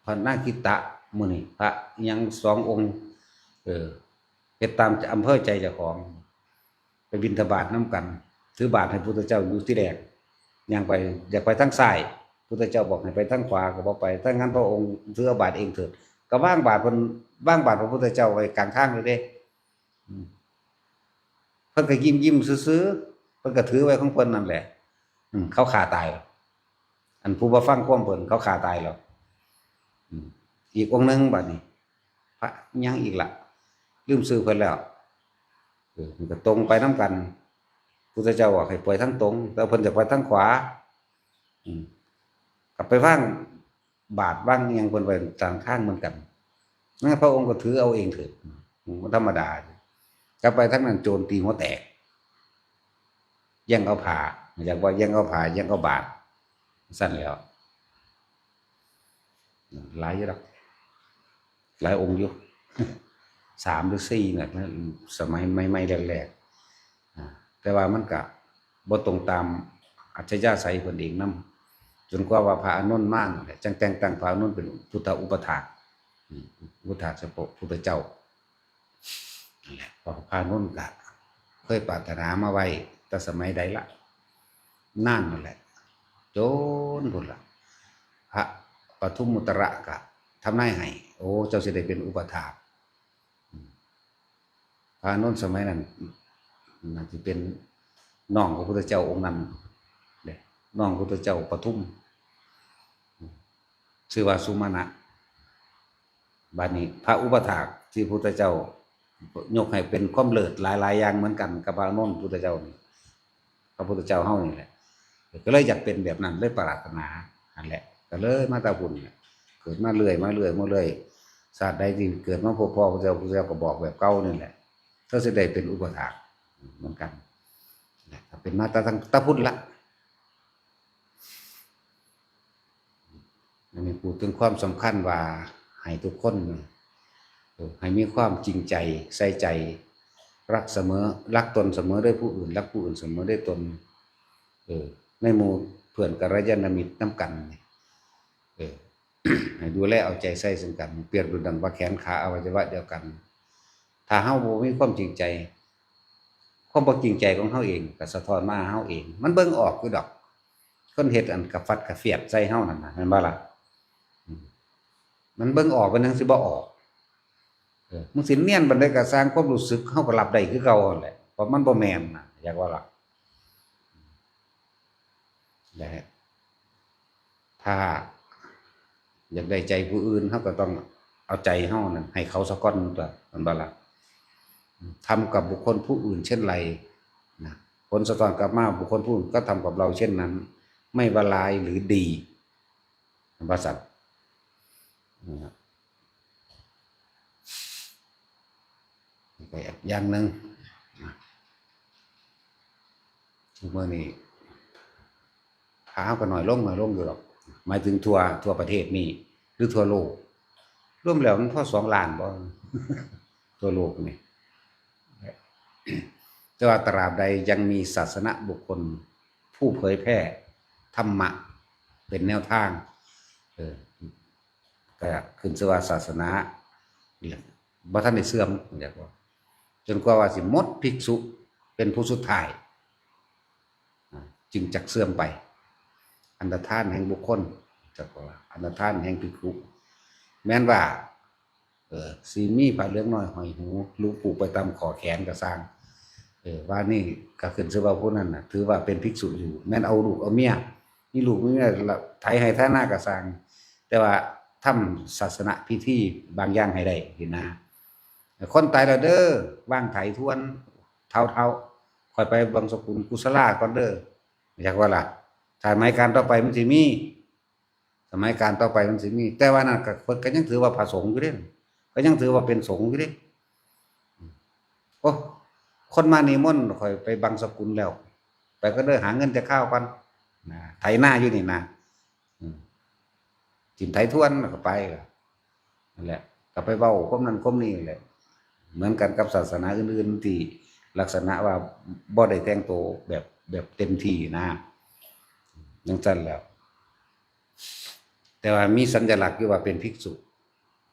พระนาคิตะ มื้อนี้พระอิหยังสององค์ เออ เฮ็ดตามอำเภอใจเจ้าของ ไปบิณฑบาตนำกัน ถือบาตรให้พุทธเจ้าอยู่ที่แรก ย่างไป อยากไปทางซ้าย พุทธเจ้าบอกให้ไปทางขวาก็บ่ไป ถ้างั้นพระองค์ถือเอาบาตรเองเถิด ก็วางบาตรเพิ่น วางบาตรพระพุทธเจ้าไว้กลางทางเลยเด้ อืม เพิ่นก็ยิ้มๆซื่อๆ เพิ่นก็ถือไว้ของเพิ่นนั่นแหละ อืม เขาฆ่าตาย อันผู้บ่ฟังความเพิ่นเขาฆ่าตายแล้ว อืม อีกองค์หนึ่งบัดนี้ พระหยังอีกละ ลืมชื่อเพิ่นแล้ว เออ มันก็ตรงไปนำกัน พุทธเจ้าว่าให้ไปทางตรง แต่เพิ่นจะไปทางขวา อืม ก็ไปวางบาตรวางอิหยังเพิ่นไว้ตามทางเหมือนกัน นั่นพระองค์ก็ถือเอาเองเถิด อืม ธรรมดา กลับไปทางนั้นโจรตีหัวแตก แย่งเอาผ้า อยากว่าแย่งเอาผ้า แย่งเอาบาตร ซั่นแหล้ว หลายอยู่ดอก หลายองค์อยู่ สามหรือสี่น่ะ สมัยใหม่ๆแรกๆ อ่า แต่ว่ามันก็บ่ตรงตามอัธยาศัยเพิ่นเองนำ จนกว่าว่าพระอานนท์มานั่นแหละ จั่งแต่งตั้งพระอานนท์เป็นพุทธอุปถาก อืม อุปถากเฉพาะพุทธเจ้า นั่นแหละ พระอานนท์ก็เคยปรารถนามาไว้แต่สมัยใดละ นานนั่นแหละ จนพุ้นละ พระปทุมมุตระก็ทำนายให้ โอ้ เจ้าสิได้เป็นอุปถาก อืม พระอานนท์สมัยนั้น น่าจะเป็นน้องของพุทธเจ้าองค์นั้นเด้ น้องพุทธเจ้าปทุม ชื่อว่าสุมาณะ บัดนี้พระอุปถากที่พุทธเจ้ายกให้เป็นความเลิศหลายๆอย่างเหมือนกันกับพระอานนท์พุทธเจ้านี่ พระพุทธเจ้าเฮานี่แหละ ก็เลยอยากเป็นแบบนั้น เลยปรารถนา นั่นแหละ ก็เลยมาแต่พุ้นแหละ เกิดมาเรื่อย มาเรื่อย มาเรื่อย ชาติใดที่เกิดมาพบพ่อพุทธเจ้า พุทธเจ้าก็บอกแบบเก่านี่แหละ ก็สิได้เป็นอุปถากเหมือนกัน นะ ก็เป็นมาแต่ตั้งแต่พุ้นละ อันนี้พูดถึงความสำคัญว่าให้ทุกคน เออ ให้มีความจริงใจ ใส่ใจ รักเสมอ รักตนเสมอด้วยผู้อื่น รักผู้อื่นเสมอด้วยตน เออ ในหมู่เพื่อนกัลยาณมิตรนำกันนี่ เออ ให้ดูแลเอาใจใส่ซึ่งกัน เปรียบดุจดังว่าแขนขาอวัยวะเดียวกัน ถ้าเฮาบ่มีความจริงใจ ความบ่จริงใจของเฮาเองก็สะท้อนมาหาเฮาเอง มันเบิ่งออกอยู่ดอก คนเฮ็ดอันกะฟัดกะเฟียดใส่เฮานั่นน่ะ แม่นบ่ล่ะ? อืม มันเบิ่งออก เป็นหยังสิบ่ออก? เออ มึงสิเนียนปานใดก็ซ่าง ความรู้สึกเฮาก็รับได้คือเก่าหั่นแหละ เพราะมันบ่แม่นน่ะ อยากว่าล่ะ และถ้าอยากได้ใจผู้อื่น เฮาก็ต้องเอาใจเฮานั่นให้เขาซะก่อนตั๊ว แม่นบ่ล่ะ? ทำกับบุคคลผู้อื่นเช่นไรนะ ผลสะท้อนกลับมา บุคคลผู้อื่นก็ทำกับเราเช่นนั้น ไม่ว่าร้ายหรือดี ว่าซั่น นะฮะ นี่ก็อีกอย่างหนึ่ง นะ ทุกมื้อนี้ พระเฮาก็น้อยลง น้อยลงอยู่ดอก หมายถึงทั่ว ทั่วประเทศนี่ หรือทั่วโลก รวมแล้วมันพอสองล้านบ่ ทั่วโลกนี่ แต่ว่าตราบใดยังมีศาสนบุคคลผู้เผยแพร่ธรรมะเป็นแนวทาง เออ ก็ขึ้นชื่อว่าศาสนาบ่ทันได้เสื่อม อยากว่า จนกว่าว่าสิหมดภิกษุเป็นผู้สุดท้าย อ่า จึงจักเสื่อมไป อันตรธานแห่งบุคคล จักว่าอันตรธานแห่งภิกขุ แม้นว่า เออ สิมีผ้าเหลืองน้อยห้อยหู หรือผูกไปตามข้อแขนก็ซ่าง เออ ว่านี่ก็ขึ้นชื่อว่าผู้นั้นน่ะ ถือว่าเป็นภิกษุอยู่ แม้นเอาลูกเอาเมีย มีลูกมีเมียละไถไฮ่ไถนาก็ซ่าง แต่ว่าทำศาสนพิธีบางอย่างให้ได้สินะ คนตายแล้วเด้อ ว่างไถทวน เฒ่าๆ ค่อยไปบังสกุลกุศลาก่อนเด้อ อยากว่าล่ะ ถ้าสมัยการต่อไปมันสิมี สมัยการต่อไปมันสิมี แต่ว่านั่นก็ เพิ่นก็ยังถือว่าพระสงฆ์อยู่เด้ ก็ยังถือว่าเป็นสงฆ์อยู่เด้ โอ้ คนมานิมนต์ข้อยไปบังสกุลแล้ว ไปก็เด้อ หาเงินแต่ข้าวก่อน นะ ไถนาอยู่นี่นะ อืม ถิ่มไถทวนแล้วก็ไปล่ะ นั่นแหละ ก็ไปเว้าความนั้นความนี้แหละ เหมือนกันกับศาสนาอื่นๆ ที่ลักษณะว่าบ่ได้แต่งตัวแบบ แบบเต็มที่นะ จั่งซั้นแหล้ว แต่ว่ามีสัญลักษณ์อยู่ว่าเป็นภิกษุ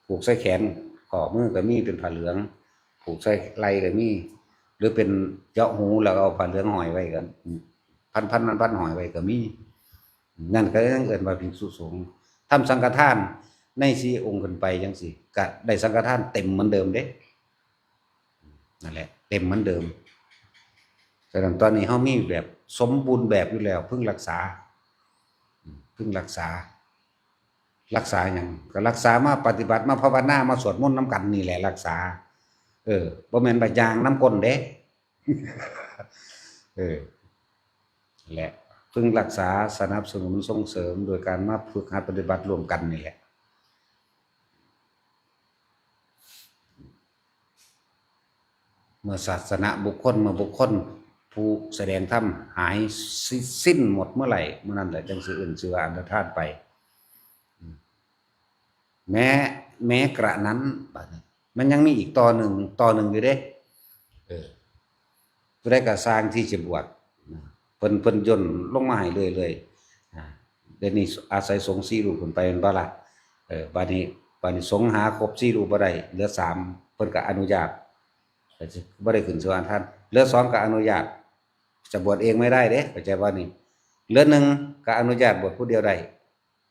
ผูกใส่แขน ข้อมือก็มีเป็นผ้าเหลือง ผูกใส่ไหล่ก็มี หรือเป็นเจาะหูแล้วก็เอาผ้าเหลืองห้อยไว้กัน พันๆ พันๆ ห้อยไว้ก็มี นั่นก็ยังเอิ้นว่าภิกษุสงฆ์ ทำสังฆทานในสี่องค์ขึ้นไปจั่งซี้ ก็ได้สังฆทานเต็มเหมือนเดิมเด้ นั่นแหละ เต็มเหมือนเดิม ฉะนั้นตอนนี้เฮามีแบบสมบูรณ์แบบอยู่แล้ว พึงรักษา อืม พึ พึ่งรักษา รักษาหยัง ก็รักษามาปฏิบัติมาภาวนามาสวดมนต์นำกันนี่แหละรักษา เออ บ่แม่นว่าย่างนำก้นเด้ เออ และพึ่งรักษาสนับสนุนส่งเสริมโดยการมาฝึกหัดปฏิบัติร่วมกันนี่แหละ เมื่อศาสนบุคคล เมื่อบุคคลผู้แสดงธรรมหายสิสิ้นหมดเมื่อไหร่ เมื่อนั้นแหละจั่งสิเอิ้นชื่อว่าอันตรธานไป แม้ แม้กระนั้น บัดนี้มันยังมีอีกต่อหนึ่ง ต่อหนึ่งอยู่เด้ เออ ผู้ใดก็ซ่างที่จะบวชนะ เพิ่น เพิ่นย่นลงมาให้เรื่อยๆ อ่า เดี๋ยวนี้อาศัยสงฆ์สี่รูปขึ้นไปแม่นบ่ล่ะ เออ บัดนี้ บัดนี้สงฆ์หาครบสี่รูปบ่ได้ เหลือสาม เพิ่นก็อนุญาต ก็สิบ่ได้ขึ้นสวรรค์ท่าน เหลือสองก็อนุญาต จะบวชเองไม่ได้เด้ เข้าใจบ่นี่ เหลือหนึ่งก็อนุญาตบวชผู้เดียวได้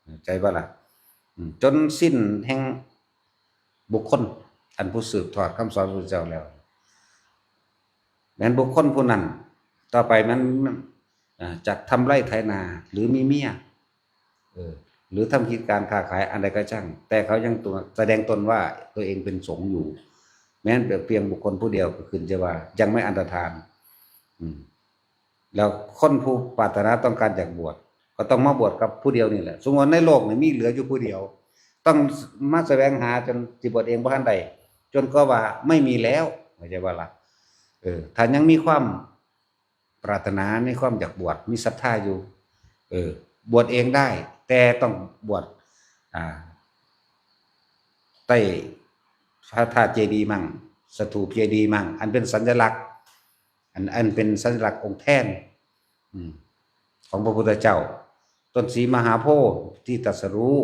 เข้าใจบ่ล่ะ อืม จนสิ้นแห่งบุคคล อันผู้สืบทอดคำสอนพระพุทธเจ้าแล้ว แม้นบุคคลผู้นั้น ต่อไปมัน มัน อ่า จักทำไร่ไถนา หรือมีเมีย เออ หรือทำกิจการค้าขายอันใดก็ช่าง แต่เขายังตัว แสดงตนว่าตัวเองเป็นสงฆ์อยู่ แม้นเพียงบุคคลผู้เดียวก็ขึ้นชื่อว่ายังไม่อันตรธาน อืม แล้วคนผู้ปรารถนาต้องการอยากบวช ก็ต้องมาบวชกับผู้เดียวนี่แหละ สมมุติในโลกนี่มีเหลืออยู่ผู้เดียว ต้องมาแสวงหาจนสิบวชเองบ่ทันได้ จนก็ว่าไม่มีแล้ว เข้าใจบ่ล่ะ เออ ถ้ายังมีความปรารถนา มีความอยากบวช มีศรัทธาอยู่ เออ บวชเองได้ แต่ต้องบวช อ่า ใต้พระธาตุเจดีย์มั่ง สถูปเจดีย์มั่ง อันเป็นสัญลักษณ์ อัน อันเป็นสัญลักษณ์องค์แทน อืม ของพระพุทธเจ้า ต้นศรีมหาโพธิ์ที่ตรัสรู้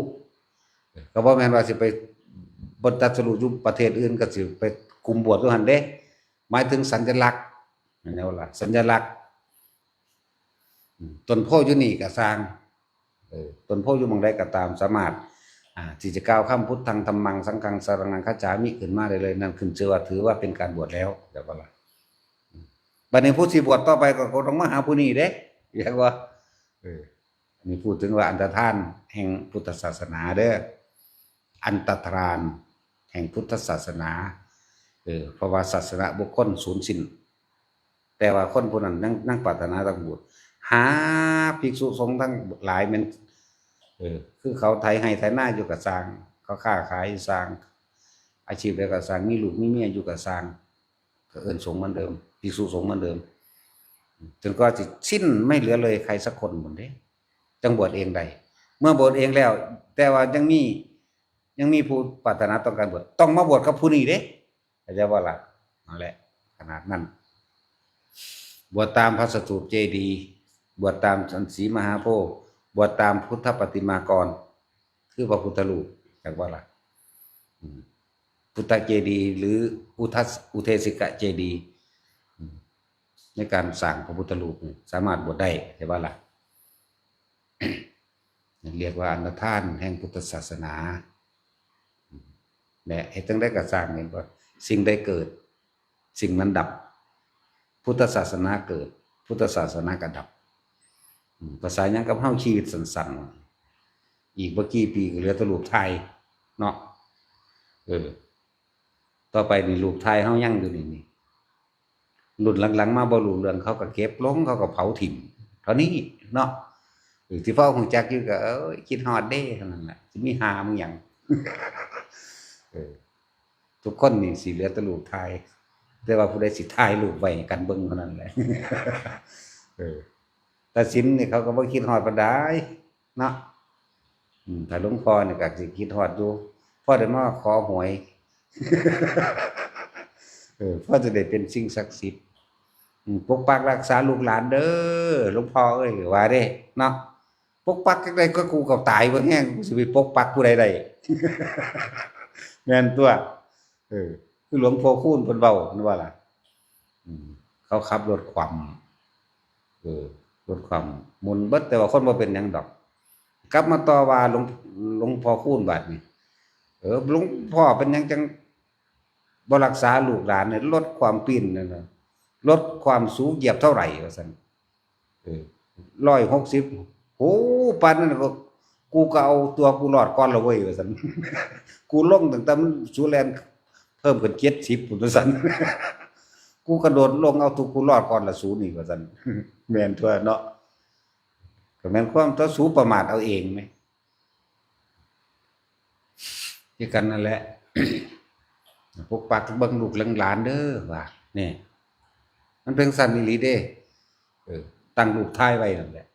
ก็บ่แม่นว่าสิไป บ่ตรัสรู้อยู่ประเทศอื่นก็สิไปกุมบวชอยู่หั่นเด้ หมายถึงสัญลักษณ์ แม่นบ่ล่ะ สัญลักษณ์ อืม ต้นโพธิ์อยู่นี่ก็ซ่าง เออ ต้นโพธิ์อยู่หม่องใดก็ตาม สามารถ อ่า ที่จะกล่าวคำพุทธังธัมมังสังฆังสรณังคัจฉามิขึ้นมาได้เลย นั่นขึ้นชื่อว่าถือว่าเป็นการบวชแล้ว เข้าใจบ่ล่ะ อืม บัดนี้ผู้สิบวชต่อไปก็ ก็ต้องมาหาผู้นี้เด้ เรียกว่า เออ อันนี้พูดถึงว่าอันตรธานแห่งพุทธศาสนาเด้อ อันตรธานแห่งพุทธศาสนา เออ เพราะว่าศาสนบุคคลสูญสิ้น แต่ว่าคนผู้นั้นยัง ยังปรารถนาต้องบวช หาภิกษุสงฆ์ทั้งหลายแม่น เออ คือเขาไถไฮ่ไถนาอยู่ก็ซ่าง เขาค้าขายซ่าง อาชีพใดก็ซ่าง มีลูกมีเมียอยู่ก็ซ่าง ก็เอิ้นสงฆ์เหมือนเดิม ภิกษุสงฆ์เหมือนเดิม จนกว่าสิสิ้นไม่เหลือเลยใครสักคนพุ้นเด้ จั่งบวชเองได้ เมื่อบวชเองแล้ว แต่ว่ายังมี ยังมีผู้ปรารถนาต้องการบวช ต้องมาบวชกับผู้นี้เด้ เข้าใจบ่ล่ะ นั่นแหละ ขนาดนั้น บวชตามพระสถูปเจดีย์ บวชตามสันสีมหาโพธิ์ บวชตามพุทธปฏิมากร คือพระพุทธรูป จักบ่ล่ะ อืม พุทธเจดีย์ หรืออุทัส อุเทสิกะเจดีย์ อืม ในการสร้างพระพุทธรูปนี่สามารถบวชได้ ใช่บ่ล่ะ เรียกว่าอันตรธานแห่งพุทธศาสนา และเฮ็ดจั่งใดก็ซ่าง เห็นบ่ สิ่งใดเกิด สิ่งนั้นดับ พุทธศาสนาเกิด พุทธศาสนาก็ดับ อืม ภาษาหยังกับเฮา ชีวิตสั้นๆ อีกบ่กี่ปีก็เหลือแต่รูปถ่ายเนาะ เออ ต่อไปนี่รูปถ่ายเฮายังอยู่นี่ นี่ รุ่นหลังๆ มาบ่รู้เรื่อง เขาก็เก็บลง เขาก็เผาถิ่ม เท่านี้เนาะ เออ ที่พ่อฮู้จักอยู่ก็ เอ้ย คิดฮอดเด้ เท่านั้นแหละ สิมีห่ามึงหยัง เออ ทุกคนนี่สิเหลือแต่รูปถ่าย แต่ว่าผู้ใดสิถ่ายรูปไว้ให้กันเบิ่งเท่านั้นแหละ เออ แต่ศีลนี่เขาก็บ่คิดฮอดปานใดเนาะ อืม ถ้าหลวงพ่อนี่ก็สิคิดฮอดอยู่ พอได้มาขอหวย เออ พอจะได้เป็นสิ่งศักดิ์สิทธิ์ อืม ปกปักรักษาลูกหลานเด้อ หลวงพ่อเอ้ย ว่าเด้ เนาะ ปกปักจั่งใดก็กูก็ตายบ่แฮง กูสิไปปกปักผู้ใดได้ แม่นตัว เออ คือหลวงพ่อคูณเพิ่นเว้า เพิ่นว่าล่ะ อืม เขาขับรถคว่ำ เออ รถคว่ำ หมุนเบิด แต่ว่าคนบ่เป็นหยังดอก กลับมาต่อว่าหลวง หลวงพ่อคูณบาดนี้ เออ หลวงพ่อเป็นหยังจั่งบ่รักษาลูกหลานเนี่ย รถคว่ำปีนนั่นน่ะ รถคว่ำสูงเหยียบเท่าไหร่ ว่าซั่น เออ ร้อยหกสิบ โห ปานนั้นก็ กูก็เอาตัวกูรอดก่อนละเว้ย ว่าซั่น กูลงตั้งแต่มันสูแล่นเพิ่มขึ้นเจ็ดสิบพุ้น ว่าซั่น กูกระโดดลงเอาตัวกูรอดก่อนละสูนี่ ว่าซั่น แม่นตั๊วเนาะ ก็แม่นความตั๊ว สูประมาทเอาเองแหม คือกันนั่นแหละ ปกปักเบิ่งลูกเบิ่งหลานเด้อ ว่า นี่ มันเป็นซั่นอีหลีเด้ เออ ตั้งรูปถ่ายไว้นั่นแหละ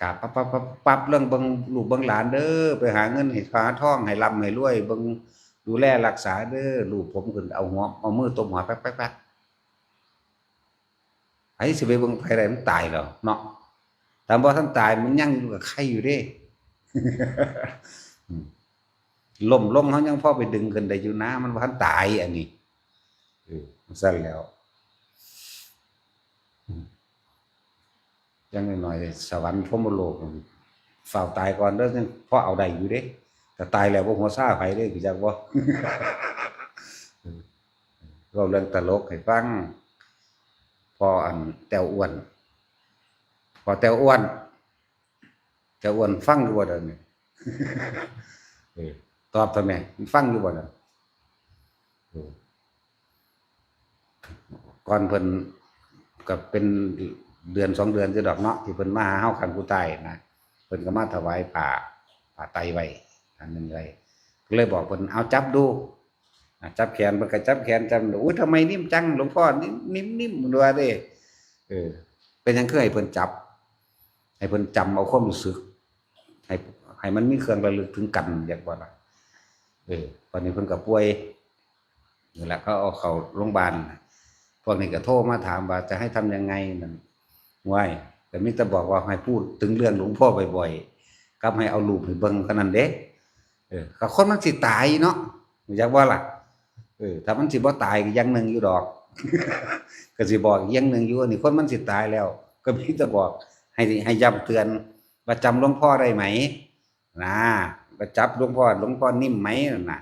กราบปั๊บปั๊บปั๊บปั๊บ เรื่องเบิ่งลูกเบิ่งหลานเด้อ ไปหาเงินให้หาทอง ให้ร่ำให้รวย เบิ่งดูแลรักษาเด้อ รูปผมขึ้น เอาหัว เอามือตบหัว แป๊กแป๊กแป๊ก ไผสิไปเบิ่งไผได้ มันตายแล้วเนาะ ถ้าบ่ทันตายมันยังอยู่ก็ไคอยู่เด้ อืม ล้มลงเฮายังพอไปดึงขึ้นได้อยู่นะ มันบ่ทันตายอันนี้ เออ ซั่นแล้ว อืม อย่างน้อยๆ สวรรค์พรหมโลก ฟ้าวตายก่อนเด้อ ยังพอเอาได้อยู่เด้ แต่ตายแล้วบ่ฮู้ซาไผเด้ รู้จักบ่ เว้าเรื่องตลกให้ฟัง พ่ออันแต้วอ้วน พ่อแต้วอ้วน แต้วอ้วนฟังอยู่บ่เดี๋ยวนี้ เออ ตอบทำไม ฟังอยู่บ่เดี๋ยว เออ ก่อนเพิ่นก็เป็นเดือนสองเดือนอยู่ดอกเนาะ ที่เพิ่นมาหาเฮาครั้งสุดท้ายนะ เพิ่นก็มาถวายผ้า ผ้าไตรไว้ อันหนึ่งไว้ ก็เลยบอกเพิ่น เอาจับดู อ่ะ จับแขน เพิ่นก็จับแขน จับดู อุ๊ย ทำไมนิ่มจัง หลวงพ่อ นิ่ม นิ่ม นิ่ม เพิ่นว่าเด้ เออ เป็นหยังคือให้เพิ่นจับ ให้เพิ่นจำเอาความรู้สึก ให้ ให้มันมีเครื่องระลึกถึงกัน อยากว่าล่ะ เออ ตอนนี้เพิ่นก็ป่วย นี่แหละ เขาเอาเข้าโรงพยาบาล พวกนี้ก็โทรมาถามว่าจะให้ทำยังไงนั่น ว้าย แต่มิตรบอกว่าให้พูดถึงเรื่องหลวงพ่อบ่อยๆ กับให้เอารูปให้เบิ่งเท่านั้นเด้ เออ ก็คนมันสิตายเนาะ อยากว่าล่ะ เออ ถ้ามันสิบ่ตายก็อย่างหนึ่งอยู่ดอก ก็สิบอกอีกอย่างหนึ่งอยู่ อันนี้คนมันสิตายแล้ว ก็มีแต่บอก ให้ ให้ย้ำเตือนว่าจำหลวงพ่อได้ไหม นะ ก็จับหลวงพ่อ หลวงพ่อนิ่มไหมนั่นน่ะ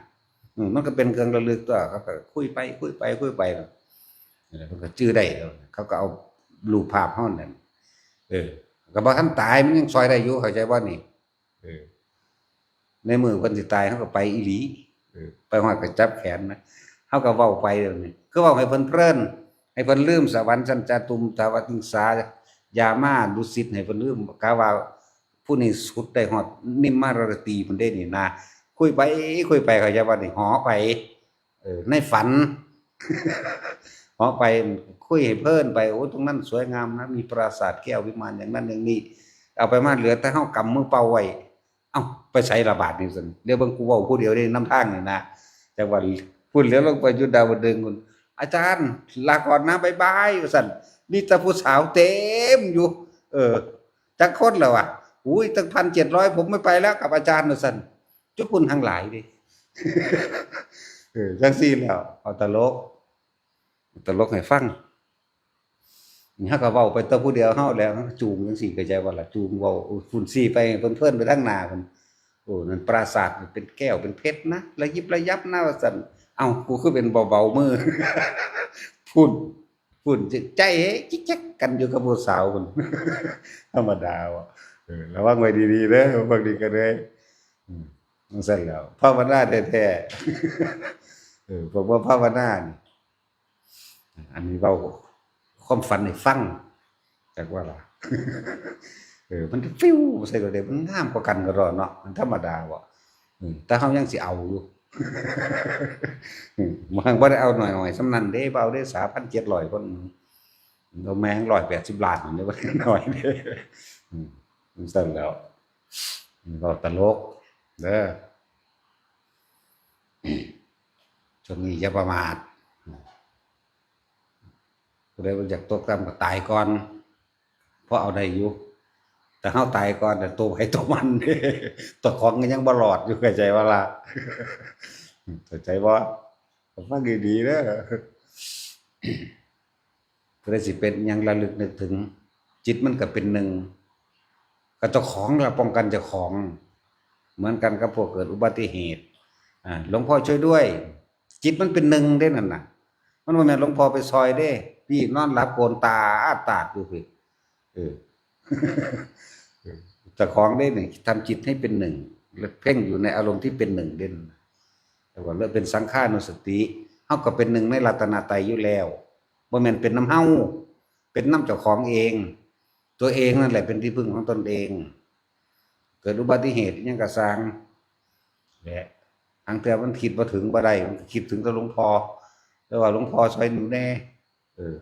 อืม มันก็เป็นเครื่องระลึกตั๊ว เขาก็คุยไป คุยไป คุยไป เออ มันก็จื่อได้แล้ว เขาก็เอารูปภาพเฮานั่น เออ ก็บ่ทันตาย มันยังซอยได้อยู่ เข้าใจบ่นี่ เออ ในมื้อเพิ่นสิตาย เฮาก็ไปอีหลี เออ ไปฮอดก็จับแขนนะ เฮาก็เว้าไปเดี๋ยวนี้ คือเว้าให้เพิ่นเพลิน ให้เพิ่นลืมสวรรค์ชั้นจาตุมทวติงสา ยามาดุสิต ให้เพิ่นลืม กะว่าผู้นี้สุดได้ฮอดนิมมารตีพุ้นเด้นี่นะ คุยไป คุยไป เข้าใจบ่นี่ หอไป เออ ในฝัน หอไป คุยให้เพลินไป โอ้ ตรงนั้นสวยงามนะ มีปราสาทแก้ววิมานอย่างนั้นอย่างนี้ เอาไปมาเหลือแต่เฮากำมือเป่าไว้ เอ้า ไปไสละบาดนี่ซั่น เดี๋ยวเบิ่งกูเว้าผู้เดียวเด้นำทางนี่นะ จังหวะพุ้นเหลียวลงไปอยู่ดาวดึงส์พุ้น อาจารย์ ลาก่อนนะ บ๊ายบาย ว่าซั่น มีแต่ผู้สาวเต็มอยู่ เออ จักคนแล้ววะ อุ้ย ตั้งพันเจ็ดร้อย ผมไม่ไปแล้วกับอาจารย์ ว่าซั่น จุพุ้นทั้งหลายเด้ เออ จังซี่แล้ว เอาตลก ตลกให้ฟัง นี่เฮาก็เว้าไปแต่ผู้เดียวเฮาแหละ เฮาก็จูงจังซี่ เข้าใจบ่ล่ะ จูงเว้า พุ้นซี้ไป เพลินๆ ไปทางหน้าพุ้น โอ้ นั่นปราสาทนี่เป็นแก้วเป็นเพชรนะ ระยิบระยับนะ ว่าซั่น เอ้า กูคือเป็นเบาๆ มือ พุ้น พุ้น ใจจิกจักกันอยู่กับผู้สาวพุ้น ธรรมดาว่ะ เออ ระวังไว้ดีๆ เด้อ พวกนี้ก็เลย อืม จังซั่นแล้ว ภาวนาแท้ๆ เออ พวกบ่ภาวนานี่ อันนี้เว้าความฝันให้ฟัง จักว่าล่ะ เออ มันจะฟิวใส่ก็ได้ มันงามกว่ากันก็ดอกเนาะ มันธรรมดาบ่ อืม แต่เฮายังสิเอาอยู่ อืม มันบ่ได้เอาหน่อยๆ ส่ำนั้นเด้ บ่เอาเด้ สามพันเจ็ดร้อย คน เอาแม่ง ร้อยแปดสิบล้าน เด้ บ่ได้น้อยเด้ อืม จังซั่นแล้ว เว้าตลก เด้อ ช่วงนี้อย่าประมาท ผู้ใดบ่อยากตกต่ำก็ตายก่อน เพราะเอาได้อยู่ แต่เฮาตายก่อนน่ะ ตัวไผตัวมัน เจ้าของก็ยังบ่รอดอยู่ เข้าใจบ่ล่ะ เข้าใจบ่ ฟังดีๆ เด้อ ผู้ใดสิเป็นหยังระลึกนึกถึง จิตมันก็เป็นหนึ่ง กับเจ้าของล่ะ ป้องกันเจ้าของ เหมือนกันกับพวกเกิดอุบัติเหตุ อ่า หลวงพ่อช่วยด้วย จิตมันเป็นหนึ่งเด้นั่นน่ะ มันบ่แม่นหลวงพ่อไปซอยเด้ พี่นอนหลับโกนตาอ้าตาดอยู่พี่ เออ เออ เจ้าของเด้นี่ ทำจิตให้เป็นหนึ่ง และเพ่งอยู่ในอารมณ์ที่เป็นหนึ่งเด่น แต่ว่าเลิกเป็นสังขานุสติ เฮาก็เป็นหนึ่งในรัตนตรัยอยู่แล้ว บ่แม่นเป็นนำเฮา เป็นนำเจ้าของเอง ตัวเองนั่นแหละเป็นที่พึ่งของตนเอง เกิดอุบัติเหตุอิหยังก็ซ่าง และทางเทื่อมันคิดบ่ถึงบ่ได้ มันก็คิดถึงแต่หลวงพ่อ แต่ว่าหลวงพ่อช่วยหนูแน่ เออ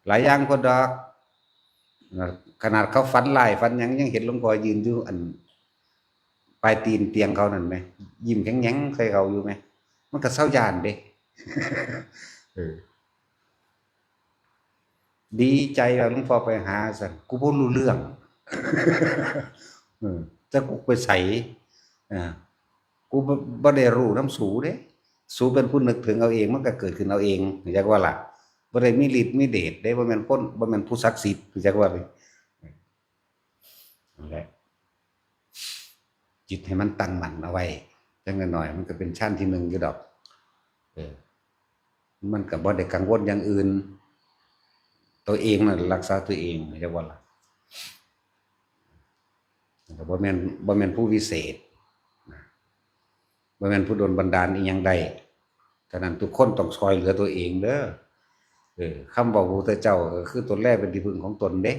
หลายอย่างโพดดอก ขนาดเขาฝันร้ายฝันหยัง ยังเห็นหลวงพ่อยืนอยู่อัน ปลายตีนเตียงเขานั่นไหม ยิ้มแข็งๆใส่เขาอยู่ไหม มันก็เซาย้านเด้ เออ ดีใจว่าหลวงพ่อไปหาซั่น กูบ่รู้เรื่อง เออ แต่กูไปใส อ่า กูบ่ บ่ได้รู้นำสูเด้ สูเป็นผู้นึกถึงเอาเอง มันก็เกิดขึ้นเอาเอง รู้จักว่าล่ะ บ่ได้มีฤทธิ์มีเดชเด้ บ่แม่นคน บ่แม่นผู้ศักดิ์สิทธิ์ รู้จักว่า นั่นแหละ จิตให้มันตั้งมั่นเอาไว้ จักหน่อยมันก็เป็นฌานที่หนึ่งอยู่ดอก เออ มันก็บ่ได้กังวลอย่างอื่น ตัวเองนั่นรักษาตัวเอง รู้จักว่าล่ะ ก็บ่แม่น บ่แม่นผู้วิเศษนะ บ่แม่นผู้ดลบันดาลอิหยังได้ ฉะนั้นทุกคนต้องช่วยเหลือตัวเองเด้อ เออ คำเว้าพระพุทธเจ้าก็คือตนแลเป็นที่พึ่งของตนเด้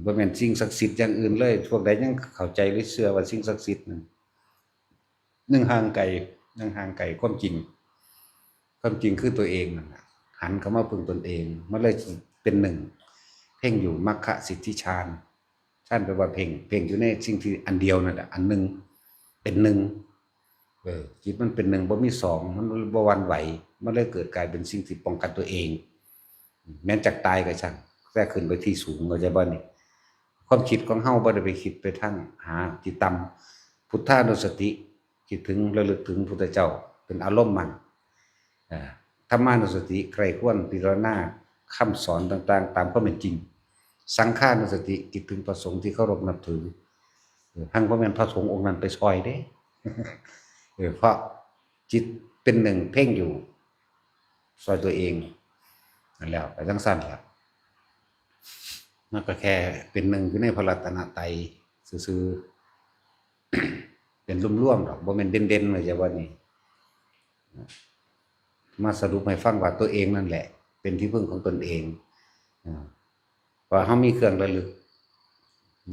บ่แม่นสิ่งศักดิ์สิทธิ์อย่างอื่นเลย พวกใดยังเข้าใจหรือเชื่อว่าสิ่งศักดิ์สิทธิ์นั่น ยังห่างไกล ยังห่างไกลความจริง ความจริงคือตัวเองนั่นน่ะ หันเข้ามาพึ่งตนเอง มันเลยเป็นหนึ่ง เพ่งอยู่มรรคสิทธิฌาน ฌานแปลว่าเพ่ง เพ่งอยู่ในสิ่งที่อันเดียวนั่นแหละ อันหนึ่ง เป็นหนึ่ง เออ จิตมันเป็นหนึ่ง บ่มีสอง มันบ่หวั่นไหว มันเลยเกิดกลายเป็นสิ่งที่ป้องกันตัวเอง แม้นจักตายก็ช่าง แต่ขึ้นไปที่สูง เข้าใจบ่นี่ ความคิดของเฮาบ่ได้ไปคิดไปทางหาที่ต่ำ พุทธานุสติ คิดถึงระลึกถึงพุทธเจ้า เป็นอารมณ์มัน อ่า ธรรมานุสติ ใคร่ครวญพิจารณาคำสอนต่างๆ ตามความเป็นจริง สังฆานุสติ คิดถึงพระสงฆ์ที่เคารพนับถือ เออ หั่นบ่แม่นพระสงฆ์องค์นั้นไปซอยเด้ เออ เพราะจิตเป็นหนึ่งเพ่งอยู่ ซอยตัวเอง นั่นแหละ ไปจังซั่นแหละ มันก็แค่เป็นหนึ่งอยู่ในพระรัตนตรัยซื่อๆ เป็นรวมๆดอก บ่แม่นเด่นๆ เลยจะว่านี่ มาสรุปให้ฟังว่าตัวเองนั่นแหละ เป็นที่พึ่งของตนเอง อ่า ว่าเฮามีเครื่องระลึก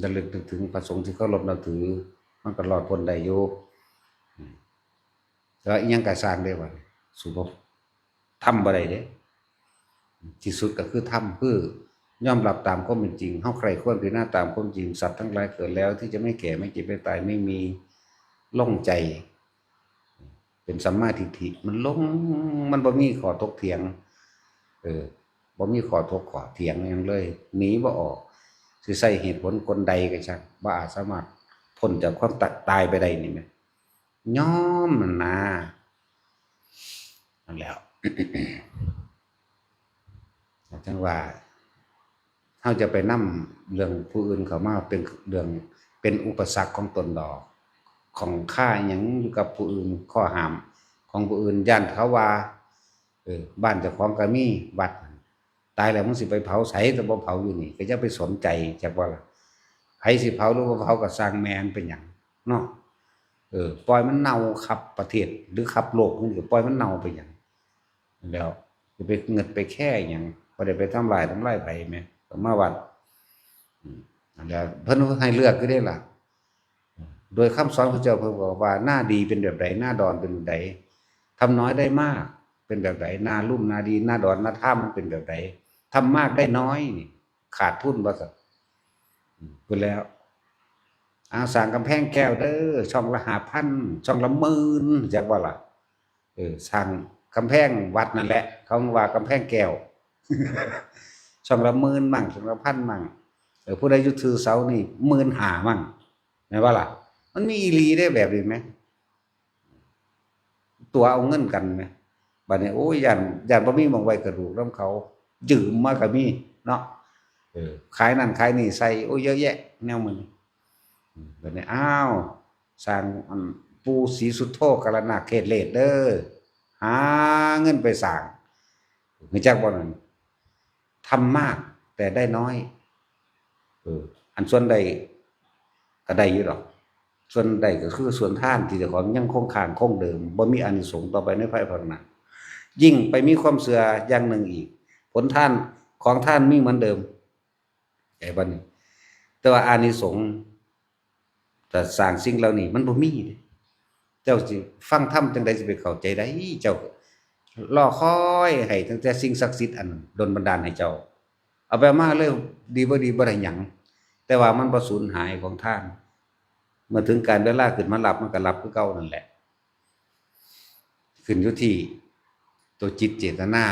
ระลึกนึกถึงพระสงฆ์ที่เคารพนับถือ มันก็รอดพ้นได้อยู่ อืม แต่ว่าอิหยังก็ซ่างเด้ ว่าสูบ่ ธรรมบ่ได้เด้ ที่สุดก็คือธรรม คือยอมรับตามความเป็นจริง เฮาใคร่ครวญพิจารณาตามความจริง สัตว์ทั้งหลายเกิดแล้วที่จะไม่แก่ ไม่เจ็บ ไม่ตาย ไม่มี ลงใจ เป็นสัมมาทิฏฐิ มันลง มันบ่มีข้อถกเถียง เออ บ่มีข้อถกข้อเถียงหยังเลย หนีบ่ออก สิใช้เหตุผลกลใดก็ช่าง บ่อาจสามารถพ้นจากความตายไปได้นี่แหม ยอมมันนะ นั่นแหละ จังว่า เฮาจะไปนำเรื่องผู้อื่นเข้ามาเป็นเรื่อง เป็นอุปสรรคของตนดอก ของค่าหยังอยู่กับผู้อื่น ข้อห้ามของผู้อื่น ย้านเขาว่า เออ บ้านเจ้าของก็มีวัด ตายแล้วมึงสิไปเผาไส แต่บ่เผาอยู่นี่ ก็อย่าไปสนใจ จักว่าล่ะ ไผสิเผาหรือบ่เผาก็ซ่างแม่นเป็นหยังเนาะ เออ ปล่อยมันเน่าคับประเทศ หรือคับโลก มึงก็ปล่อยมันเน่าไปหยัง แล้วจะไปเงิดไปแค่หยัง บ่ได้ไปทำลายทำลายไผแหม ก็มาวัด อืม นั่นแหละ เพิ่นให้เลือกอยู่เด้ล่ะ โดยคำสอนพระเจ้าเพิ่นบอกว่า นาดีเป็นแบบใด นาดอนเป็นแบบใด ทำน้อยได้มาก เป็นแบบใด นาลุ่มนาดี นาดอน นาท่ามมันเป็นแบบใด ทำมากได้น้อยนี่ ขาดทุนบ่ซั่น อืม พูดแล้ว อ่า สร้างกำแพงแก้วเด้อ ช่องละห้าพัน ช่องละหมื่น จักว่าล่ะ เออ สร้างกำแพงวัดนั่นแหละ เขาว่ากำแพงแก้ว ช่องละหมื่นมั่ง ช่องละพันมั่ง เออ ผู้ใดอยู่ถือเสานี่ หมื่นห้ามั่ง แม่นบ่ล่ะ มันมีอีหลีเด้แบบนี้แหม ตั๋วเอาเงินกันแหม บัดนี้ โอ้ย ย้าน ย้านบ่มีหม่องไว้กระดูกนำเขา ยืมมาก็มีเนาะ เออ ขายนั่นขายนี่ใส่ โอ้ย เยอะแยะ แนวมื้อนี้ อืม บัดนี้ อ้าว สร้างอันปู่ศรีสุโธกรณาเขตเลสเด้อ หาเงินไปสร้าง รู้จักบ่นั่น ทำมากแต่ได้น้อย เออ อันส่วนได้ ก็ได้อยู่ดอก ส่วนใดก็คือส่วนทานที่เจ้าของยังคงค้างคงเดิม บ่มีอานิสงส์ต่อไปในภายภาคหน้า ยิ่งไปมีความเชื่ออย่างหนึ่งอีก ผลทานของทานมีเหมือนเดิม ไอ้บัดนี้ แต่ว่าอานิสงส์ แต่สร้างสิ่งเหล่านี้มันบ่มีเด้ เจ้าสิฟังธรรมจังใดสิไปเข้าใจได้ เจ้า รอคอยให้ตั้งแต่สิ่งศักดิ์สิทธิ์อันดลบันดาลให้เจ้า เอาไปมาเลย ดีบ่ดีบ่ได้หยัง แต่ว่ามันบ่สูญหายของทาน เมื่อถึงการเวลาขึ้นมารับมันก็รับคือเก่านั่นแหละ ขึ้นอยู่ที่ตัวจิตเจตนา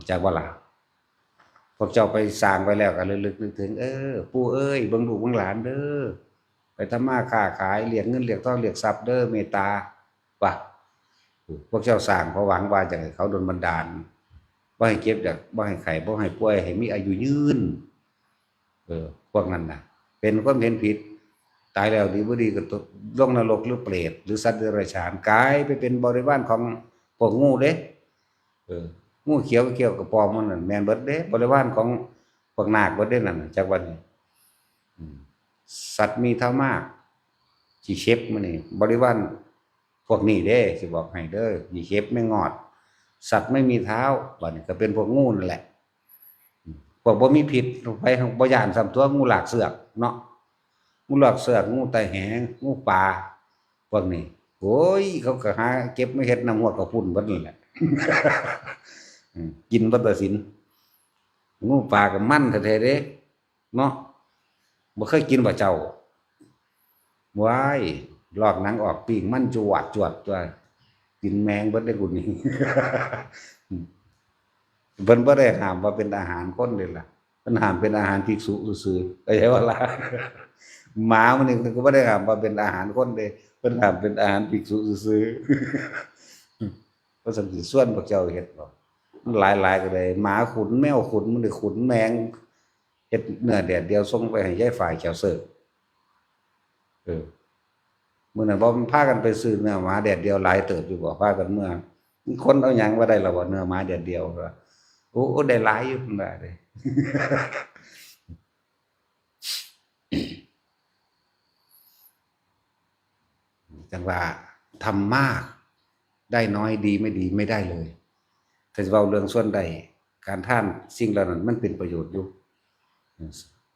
จากว่าล่ะ พวกเจ้าไปสร้างไว้แล้วก็ระลึกนึกถึง เออ ปู่เอ้ย เบิ่งลูกเบิ่งหลานเด้อ ไปทำมาค้าขาย เรียกเงินเรียกทองเรียกทรัพย์เด้อ เมตตา ว่า พวกเจ้าสร้างเพราะหวังว่าจะให้เขาดลบันดาล บ่ให้เจ็บอยาก บ่ให้ไข้ บ่ให้ป่วย ให้มีอายุยืน เออ พวกนั้นน่ะ เป็นความเห็นผิด ตายแล้วดีบ่ดีก็ตกลงนรกหรือเปรต หรือสัตว์เดรัจฉาน กลายไปเป็นบริวารของพวกงูเด้ เออ งูเขียวเขียวกระปอมมันนั่นแม่นเบิดเด้ บริวารของพวกนาคเบิดเด้นั่นน่ะ จักวันนี้ อืม สัตว์มีเท้ามาก สิเข็บมื้อนี้ บริวารพวกนี้เด้ สิบอกให้เด้อ สิเข็บแม่งอด สัตว์ไม่มีเท้า บัดนี้ก็เป็นพวกงูนั่นแหละ อืม พวกบ่มีพิษ ไปบ่ย้านซ้ำตัว งูลากเสือกเนาะ งูลากเสือก งูไตแหง งูป่า พวกนี้ โอ้ย เขาก็หาเก็บมาเฮ็ดน้ำฮวดข้าวปุ้นเบิดนั่นแหละ อืม กินเบิดละสิน งูป่าก็มันแท้ๆเด้ เนาะ บ่เคยกินบ่เจ้า ว้าย ลอกหนังออกปิ้งมันจวดจวดตัว กินแมงเบิดได้กูนี่ เพิ่นบ่ได้ห้ามว่าเป็นอาหารคนเด้ล่ะ เพิ่นห้ามเป็นอาหารภิกษุซื่อๆ เข้าใจบ่ล่ะ หมามันนี่ก็บ่ได้ห้ามว่าเป็นอาหารคนเด้ เพิ่นห้ามเป็นอาหารภิกษุซื่อๆ ว่าซั่นสิชวนพวกเจ้าเฮ็ดบ่ มันหลายๆก็ได้ หมาขุน แมวขุน มันได้ขุนแมง เฮ็ดเนื้อแดดเดียวส่งไปให้ยายฝ่ายแขวเสิร์ฟ เออ มื้อนั้นบ่มันพากันไปซื้อเนื้อหมาแดดเดียวหลายเติบอยู่บ่ พากันเมือ คนเอาหยังว่าได้ล่ะบ่ เนื้อหมาแดดเดียว ว่า โอ้ ได้หลายอยู่ เพิ่นว่าเด้ จังว่าทำมากได้น้อยดีไม่ดีไม่ได้เลย ถ้าสิเว้าเรื่องส่วนใด การทานสิ่งเหล่านั้นมันเป็นประโยชน์อยู่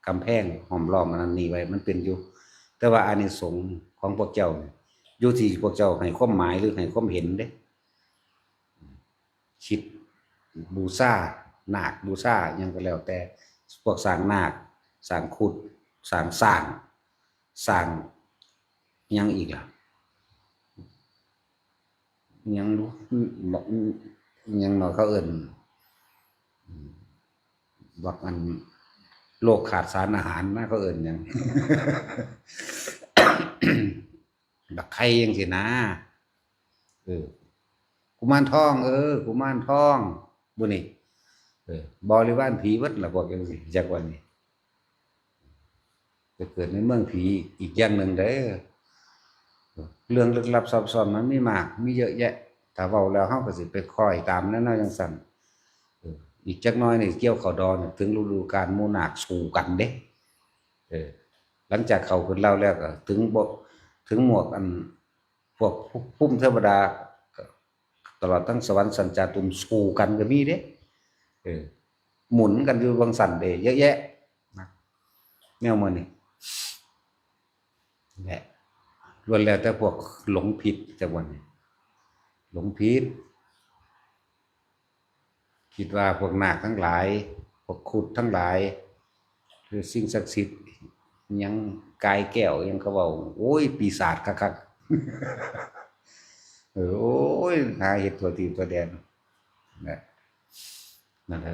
กำแพงห้อมล้อมอันนั้นนี่ไว้มันเป็นอยู่ แต่ว่าอานิสงส์ของพวกเจ้านี่ อยู่ที่พวกเจ้าให้ความหมายหรือให้ความเห็นเด้ คิดบูชานาคบูชาหยังก็แล้วแต่ พวกสร้างนาค สร้างครุฑ สร้างช้าง สร้างหยังอีกล่ะ หยังรู้ บอก หยังเนาะเขาเอิ้น บอกอัน โรคขาดสารอาหารนะ เขาเอิ้นหยัง บักไข่จังซี้นะ เออ กุมารทอง เออ กุมารทอง บุนี่ เออ บริวารผีเบิดล่ะ พวกจังซี้ จักวันนี้ ไปเกิดในเมืองผีอีกอย่างหนึ่งเด้อ เรื่องลึกลับซับซ้อนมันมีมาก มีเยอะแยะ ถ้าเว้าแล้วเฮาก็สิไปคอยตามแนวๆจังซั่น เออ อีกจักหน่อยนี่เกี่ยวข้าวดอนี่ ถึงฤดูกาลหมู่นาคสู้กันเด้ เออ หลังจากเข้าขึ้นลาวแล้วก็ถึงบ่ ถึงหมวกอัน พวกภูมิเทวดา ตลอดทั้งสวรรค์สันจาตุมสู้กันก็มีเด้ เออ หมุนกันอยู่บางสันเด้ เยอะแยะนะ แนวมื้อนี้ แหละ ล้วนแล้วแต่พวกหลงผิด จักวันนี้ หลงผิด คิดว่าพวกนาคทั้งหลาย พวกครุฑทั้งหลาย คือสิ่งศักดิ์สิทธิ์ หยังกายแก้ว หยังเขาเว้า โอ้ย ปีศาจคักๆ เออ โอ้ย หาเฮ็ดทั่วทีปทั่วแดน นะ นั่นแหละ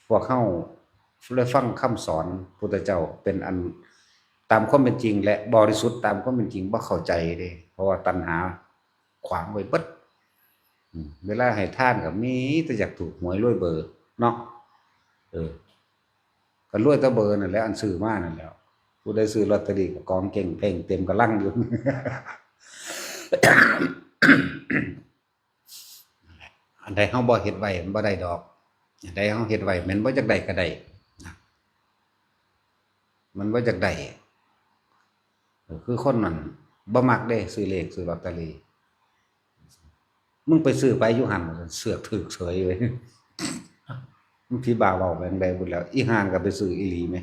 พวกเฮาได้ฟังคำสอนพุทธเจ้าเป็นอันตามความเป็นจริง และบริสุทธิ์ตามความเป็นจริง บ่เข้าใจเด้ เพราะว่าตัณหาขวางไว้เบิด อืม เวลาให้ทานก็มีแต่อยากถูกหวยรวยเบอร์เนาะ เออ ก็รวยแต่เบอร์นั่นแหละ อันซื้อมานั่นแหละ ผู้ใดซื้อลอตเตอรี่ก็กองเก่งเพ่งเต็มกระลังอยู่ อันใดเฮาบ่เฮ็ดไว้มันบ่ได้ดอก อันใดเฮาเฮ็ดไว้แม่นบ่จักได้ก็ได้นะ มันบ่จักได้ เออ คือคนนั้นบ่มักเด้ ซื้อเลขซื้อลอตเตอรี่ มึงไปซื้อไปอยู่หั่น เสือกถืกเฉยเลย มึงพี่บ่าวเว้าแบงใดบุญแล้ว อีห่านก็ไปซื้ออีหลีไหม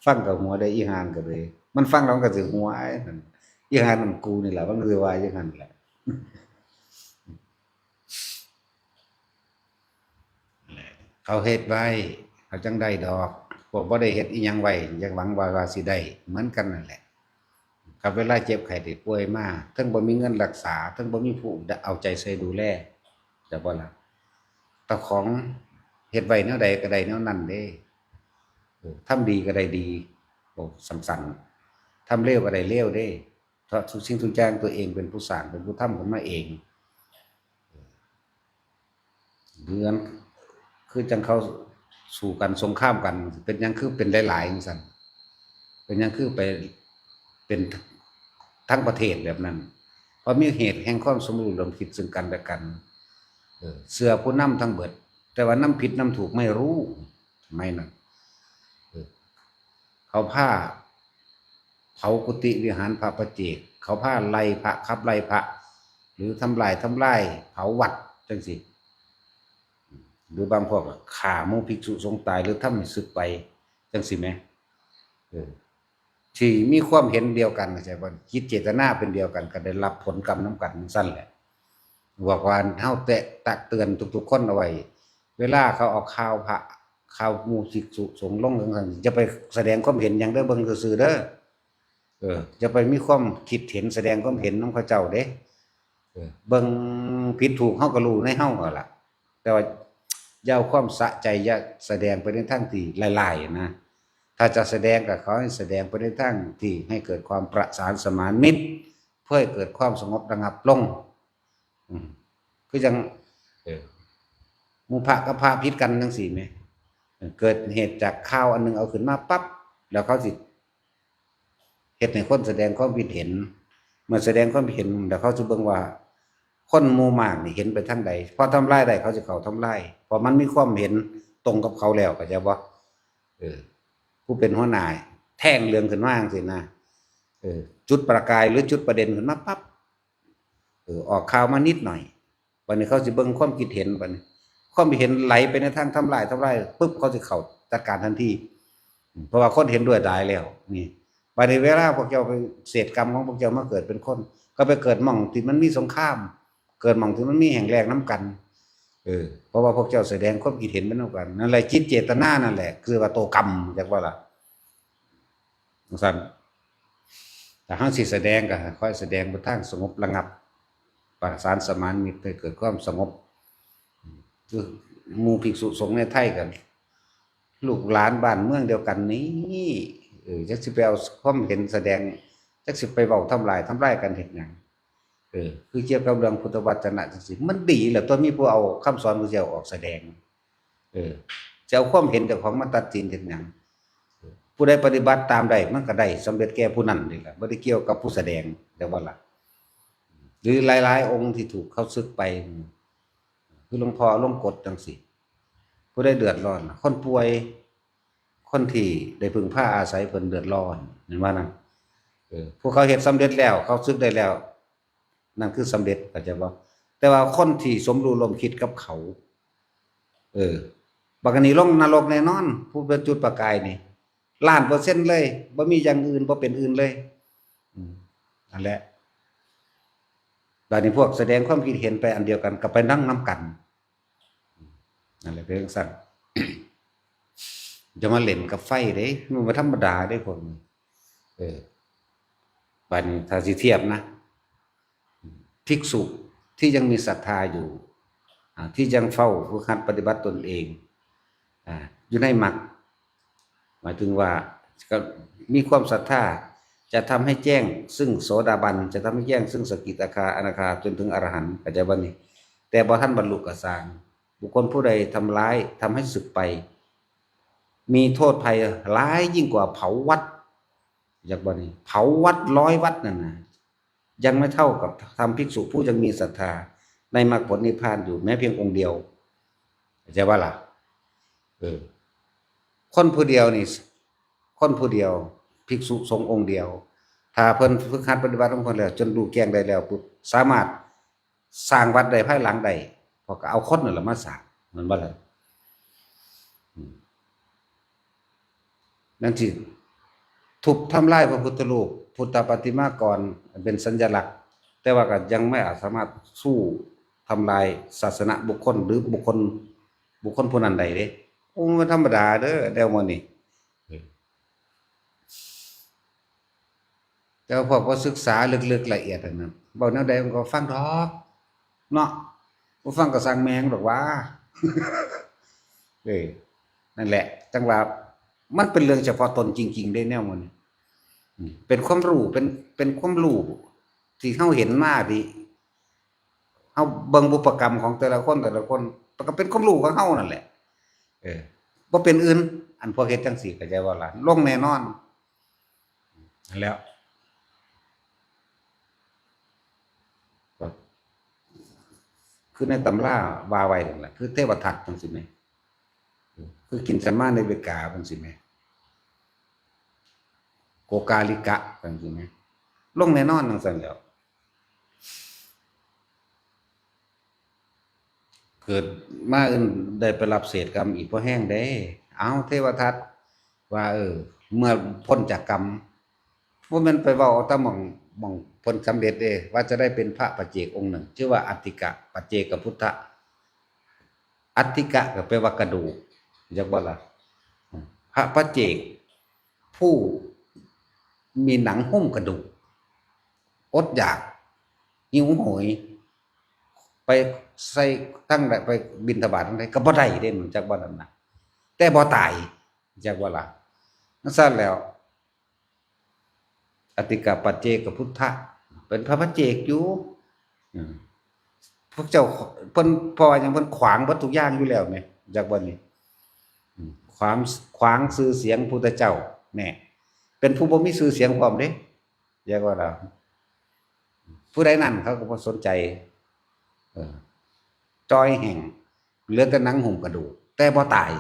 ฟังกับหัวได้อีห่านก็เลย มันฟังแล้วมันก็สิหัวไอ้นั่น อีห่านมันกูนี่แหละ มันคือว่าอย่างนั้นแหละ เขาเฮ็ดไว้ เขาจังได้ดอก พวกบ่ได้เฮ็ดอีหยังไว้ อยากหวังว่า ว่าสิได้ เหมือนกันนั่นแหละ กับเวลาเจ็บไข้ได้ป่วยมา เทิงบ่มีเงินรักษา เทิงบ่มีผู้เอาใจใส่ดูแล จะบ่ล่ะ เจ้าของเฮ็ดไว้แนวใดก็ได้แนวนั้นเด้ เออ ทำดีก็ได้ดี โอ้ สั้นๆ ทำเลวก็ได้เลวเด้ เพราะทุกสิ่งทุกอย่างตัวเองเป็นผู้สร้าง เป็นผู้ทำขึ้นมาเอง เหมือนคือจังเขาสู้กันสงครามกัน เป็นหยังคือเป็นหลายๆจังซั่น เป็นหยังคือไปเป็นทั้งประเทศแบบนั้น เพราะมีเหตุแห่งความสมรู้ร่วมคิดซึ่งกันและกัน เออ เชื่อผู้นำทั้งเบิด แต่ว่านำผิดนำถูกไม่รู้ สมัยนั้น เออ เขาพาเผากุฏิวิหารพระปัจเจก เขาพาไล่พระ ขับไล่พระ หรือทำลาย ทำลาย เผาวัดจังซี้ หรือบางพวกก็ฆ่าหมู่ภิกษุสงฆ์ตาย หรือทำให้สึกไปจังซี้แหม เออ ที่มีความเห็นเดียวกัน เข้าใจบ่ จิตเจตนาเป็นเดียวกัน ก็ได้รับผลกรรมนำกันจังซั่นแหละ บอกว่าเฮาแตะตักเตือนทุกๆคนเอาไว้ เวลาเขาเอาข่าวพระ ข่าวหมู่ภิกษุสงฆ์ลงจังซั่น อย่าไปแสดงความเห็นหยังเด้อ เบิ่งซื่อๆเด้อ เออ อย่าไปมีความคิดเห็น แสดงความเห็นนำเขาเจ้าเด้ เออ เบิ่งผิดถูกเฮาก็รู้ในเฮาเอาล่ะ แต่ว่าอย่าเอาความสะใจ อย่าแสดงไปในทางที่ร้ายๆนะ ถ้าจะแสดงก็ขอให้แสดงไปในทางที่ให้เกิดความประสานสมานมิตร เพื่อให้เกิดความสงบระงับลง อืม คือจัง เออ หมู่พระกับพระผิดกันจังซี้แหม เออ เกิดเหตุจากข่าวอันหนึ่งเอาขึ้นมาปั๊บ แล้วเขาสิ เฮ็ดให้คนแสดงความคิดเห็น เมื่อแสดงความคิดเห็น แล้วเขาสิเบิ่งว่า คนหมู่มากนี่เห็นไปทางใด พอทำลายได้เขาสิเข้าทำลาย เพราะมันมีความเห็นตรงกับเขาแล้ว เข้าใจบ่ เออ ผู้เป็นหัวหน้าแท่งเหลืองขึ้นมาจังซี้นะ เออ จุดประกายหรือจุดประเด็นขึ้นมาปั๊บ เออ ออกข่าวมานิดหน่อย บัดนี้เขาสิเบิ่งความคิดเห็น บัดนี้ความคิดเห็นไหลไปในทางทำลาย ทำลายปุ๊บ เขาสิเข้าจัดการทันที เพราะว่าคนเห็นด้วยหลายแล้ว นี่ บัดนี้เวลาพวกเจ้าไปเศษกรรมของพวกเจ้ามาเกิดเป็นคน ก็ไปเกิดหม่องที่มันมีสงคราม เกิดหม่องที่มันมีแห่งแรกนำกัน เออ เพราะว่าพวกเจ้าแสดงความคิดเห็นเป็นนำกัน นั่นแหละจิตเจตนานั่นแหละ คือว่าโตกรรม จักว่าล่ะ จังซั่น ถ้าเฮาสิแสดงก็ค่อยแสดงไปทางสงบระงับ ประสานสมานมิตรให้เกิดความสงบ คือหมู่ภิกษุสงฆ์ในไทยกัน ลูกหลานบ้านเมืองเดียวกันนี่ เออ จักสิไปเอาความเห็นแสดง จักสิไปเว้าทำลาย ทำลายกันเฮ็ดหยัง เออ คือเกี่ยวกับเรื่องพุทธวจนะจังซี่ มันดีแหละตัว มีผู้เอาคำสอนพระเจ้าออกแสดง เออ จะเอาความเห็นเจ้าของมาตัดสินเฮ็ดหยัง ผู้ใดปฏิบัติตามได้ มันก็ได้สำเร็จแก่ผู้นั้นนี่แหละ บ่ได้เกี่ยวกับผู้แสดง แต่ว่าล่ะ หรือหลายๆองค์ที่ถูกเขาสึกไป คือหลวงพ่อลงกฎจังซี่ ผู้ใดเดือดร้อน คนป่วย คนที่ได้พึ่งพาอาศัยเพิ่นเดือดร้อน เห็นว่านั่น เออ พวกเขาเฮ็ดสำเร็จแล้ว เขาสึกได้แล้ว นั่นคือสำเร็จ เข้าใจบ่ แต่ว่าคนที่สมรู้ร่วมคิดกับเขา เออ บักอันนี้ลงนรกแน่นอน ผู้เป็นจุดประกายนี่ ล้านเปอร์เซ็นต์เลย บ่มีอย่างอื่น บ่เป็นอื่นเลย อืม นั่นแหละ บัดนี้พวกแสดงความคิดเห็นไปอันเดียวกัน ก็ไปนั่งนำกัน นั่นแหละเป็นจังซั่น จะมาเล่นกับไฟเด้ มันบ่ธรรมดาเด้พวกนี้ เออ บัดนี้ถ้าสิเทียบนะ ภิกษุที่ยังมีศรัทธาอยู่ อ่า ที่ยังเฝ้าฝึกหัดปฏิบัติตนเอง อ่า อยู่ในมรรค หมายถึงว่าก็มีความศรัทธา จะทำให้แจ้งซึ่งโสดาบัน จะทำให้แจ้งซึ่งสกิทาคา อนาคา จนถึงอรหันต์ เข้าใจบ่นี่ แต่บ่ทันบรรลุก็ซ่าง บุคคลผู้ใดทำร้าย ทำให้สึกไป มีโทษภัยร้ายยิ่งกว่าเผาวัด จักบ่นี่ เผาวัดร้อยวัดนั่นนะ ยังไม่เท่ากับทำภิกษุผู้ยังมีศรัทธาในมรรคผลนิพพานอยู่แม้เพียงองค์เดียว เข้าใจบ่ล่ะ เออ คนผู้เดียวนี่ คนผู้เดียว ภิกษุสงฆ์องค์เดียว ถ้าเพิ่นฝึกหัดปฏิบัติของเพิ่นแล้ว จนรู้แจ้งได้แล้วปุ๊บ สามารถสร้างวัดได้ภายหลังได้ เพราะก็เอาคนนั่นแหละมาสร้าง แม่นบ่ล่ะ อืม นั่นสิ ทุบทำลายพระพุทธรูป พุทธปฏิมากร อันเป็นสัญลักษณ์ แต่ว่าก็ยังไม่อาจสามารถสู้ทำลายศาสนบุคคล หรือบุคคล บุคคลผู้นั้นได้เด้ โอ้ มันธรรมดาเด้อ แนวหมู่นี้ แต่ว่าพวกบ่ศึกษาลึกๆละเอียดอันนั้น เว้าแนวใดมันก็ฟังดอก เนาะ บ่ฟังก็ซ่างแม่งดอกว่า เออ นั่นแหละ จั่งว่ามันเป็นเรื่องเฉพาะตนจริงๆเด้ แนวหมู่นี้ อืม เป็นความรู้ เป็น เป็นความรู้ที่เฮาเห็นมา ที่เฮาเบิ่งบุพกรรมของแต่ละคน แต่ละคน มันก็เป็นความรู้ของเฮานั่นแหละ เออ บ่เป็นอื่น อันพวกเฮ็ดจั่งซี้ เข้าใจบ่ล่ะ ลงแน่นอน นั่นแหล้ว คือในตำราว่าไว้นั่นแหละ คือเทวทัตจั่งซี้แหม คือกินจมาเนวิกาจั่งซี้แหม โกกาลิกะจั่งซี้แหม ลงแน่นอนจั่งซั่นแหล้ว เกิดมาอื่นได้ไปรับเศษกรรมอีกบ่แฮงเด้ เอ้า เทวทัตว่า เออ เมื่อพ้นจากกรรม บ่แม่นไปเว้าเอาแต่หม่อง หม่องเพิ่นสำเร็จเด้ ว่าจะได้เป็นพระปัจเจกองค์หนึ่ง ชื่อว่าอัตถิกะปัจเจกพุทธะ อัตถิกะก็แปลว่ากระดูก จักบ่ล่ะ พระปัจเจก ผู้มีหนังหุ้มกระดูก อดอยาก หิวโหย ไปใส่ทางใด ไปบิณฑบาตทางใดก็บ่ได้เด้ จักบ่นั่นน่ะ แต่บ่ตาย จักบ่ล่ะ จั่งซั่นแล้ว อัตถิกะปัจเจกพุทธะ เป็นพระปัจเจกอยู่ อืม พวกเจ้า เพิ่น เพราะว่าหยัง เพิ่นขวางเบิดทุกอย่างอยู่แล้วแหม จักบ่นี่ อืม ขวาง ขวางชื่อเสียงพุทธเจ้า แน่ เป็นผู้บ่มีชื่อเสียงพร้อมเด้ จักบ่ล่ะ ผู้ใดนั้นเขาก็บ่สนใจ เออ จ่อยแห้ง เหลือแต่หนังหุ้มกระดูก แต่บ่ตาย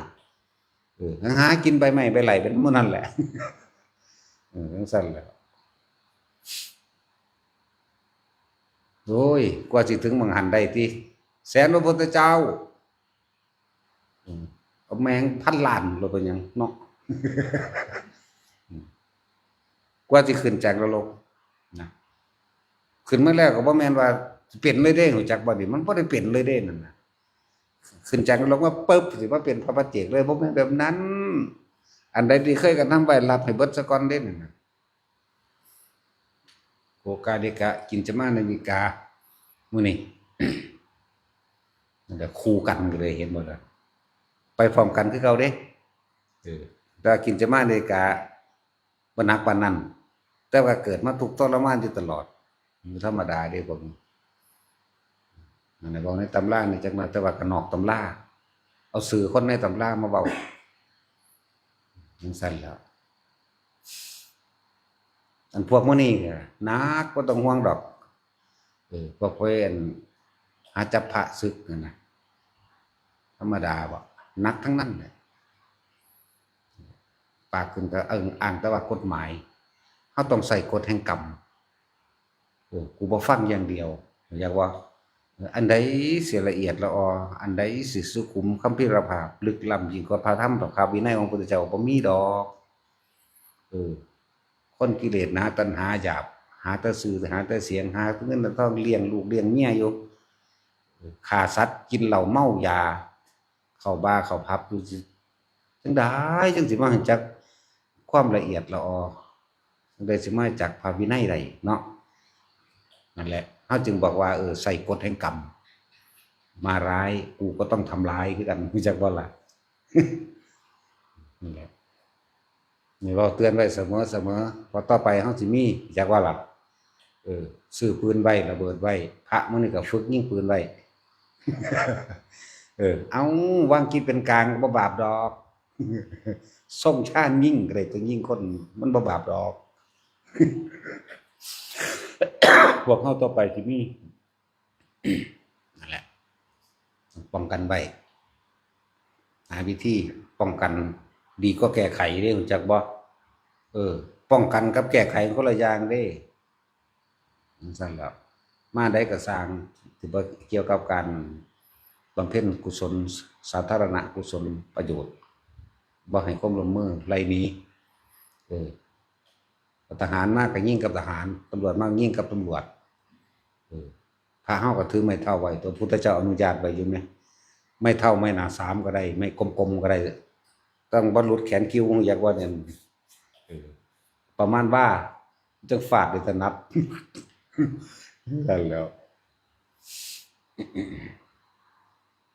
เออ หากินใบไม้ใบไหล่เป็นหมู่นั้นแหละ เออ จั่งซั่นแหละ โอ้ย กว่าสิถึงหม่องหั้นได้ติ แสนพระพุทธเจ้า อืม เอาแม่งพันล้าน เราเป็นหยังเนาะ อืม กว่าสิขึ้นจากนรกนะ ขึ้นมาแล้วก็บ่แม่นว่าสิเป็นเลยเด้ รู้จักบ่นี่ มันบ่ได้เป็นเลยเด้นั่นน่ะ ขึ้นจากนรกมาปึ๊บ สิมาเป็นพระปัจเจกเลย บ่แม่นแบบนั้น อันใดที่เคยกระทำไว้ รับให้เบิดซะก่อนเด้นั่นน่ะ โกกาลิกะ กินจมาเนวิกา มื้อนี้ นั่นแหละ คู่กันก็เลย เห็นบ่ล่ะ ไปพร้อมกันคือเก่าเด้ เออ แต่ว่ากินจมาเนวิกา บ่หนักปานนั้น แต่ว่าเกิดมาทุกข์ทรมานอยู่ตลอด มันธรรมดาเด้พวกนี้ นั่นแหละ เว้าในตำรานี่จักหน่อย แต่ว่าก็นอกตำรา เอาชื่อคนในตำรามาเว้า จั่งซั่นแหล้ว อันพวกมื้อนี้ก็หนัก บ่ต้องห่วงดอก เออ พวกไป อัน หาจับพระสึกนั่นน่ะ ธรรมดาบ่ หนักทั้งนั้นแหละ ปากขึ้นก็เอิ้งอ้างแต่ว่ากฎหมาย เฮาต้องใช้กฎแห่งกรรม เออ กูบ่ฟังอย่างเดียว อยากว่า เออ อันใดสิละเอียดละออ อันใดสิสุขุมคัมภีรภาพ ลึกล้ำยิ่งกว่าพระธรรมพระวินัยของพระพุทธเจ้าบ่มีดอก เออ คนกิเลสหนา ตัณหาหยาบ หาแต่ชื่อ หาแต่เสียง หาแต่เงินแต่ทอง เลี้ยงลูกเลี้ยงเมียอยู่ เออ ฆ่าสัตว์ กินเหล้าเมายา เข้าบาร์เข้าผับอยู่ จั่งใดจั่งสิมารู้จักความละเอียดละออ จั่งใดสิมารู้จักพระวินัยได้เนาะ นั่นแหละ เฮาจึงบอกว่า เออ ใช้กฎแห่งกรรม มาร้าย กูก็ต้องทำร้ายคือกัน รู้จักบ่ล่ะ นั่นแหละ นี่เว้าเตือนไว้เสมอเสมอ เพราะต่อไปเฮาสิมี จักว่าล่ะ เออ ซื้อปืนไว้ ระเบิดไว้ พระมื้อนี้ก็ฝึกยิงปืนไว้ เออ เอา วางจิตเป็นกลางก็บ่บาปดอก ส่งชาญยิงก็ได้ ตัวยิงคน มันบ่บาปดอก พวกเฮาต่อไปสิมี นั่นแหละ ป้องกันไว้ หาวิธีป้องกันดีกว่าแก้ไขเด้ รู้จักบ่ เออ ป้องกันกับแก้ไขคนละอย่างเด้ จั่งซั้นแหล้ว มาได้ก็สร้าง ที่บ่เกี่ยวกับการบำเพ็ญกุศล สาธารณกุศลประโยชน์ บ่ให้ความร่วมมือ ไล่หนี เออ ทหารมาก็ยิงกับทหาร ตำรวจมายิงกับตำรวจ เออ พระเฮาก็ถือไม้เท้าไว้ ตัวพุทธเจ้าอนุญาตไว้อยู่แหม ไม้เท้าไม้หน้าสามก็ได้ ไม้กลมๆก็ได้ ต้องบ่หลุดแขนคิ้ว อยากว่าเนี่ย เออ ประมาณว่าจั่งฟาดได้ถนัด นั่นแหล้ว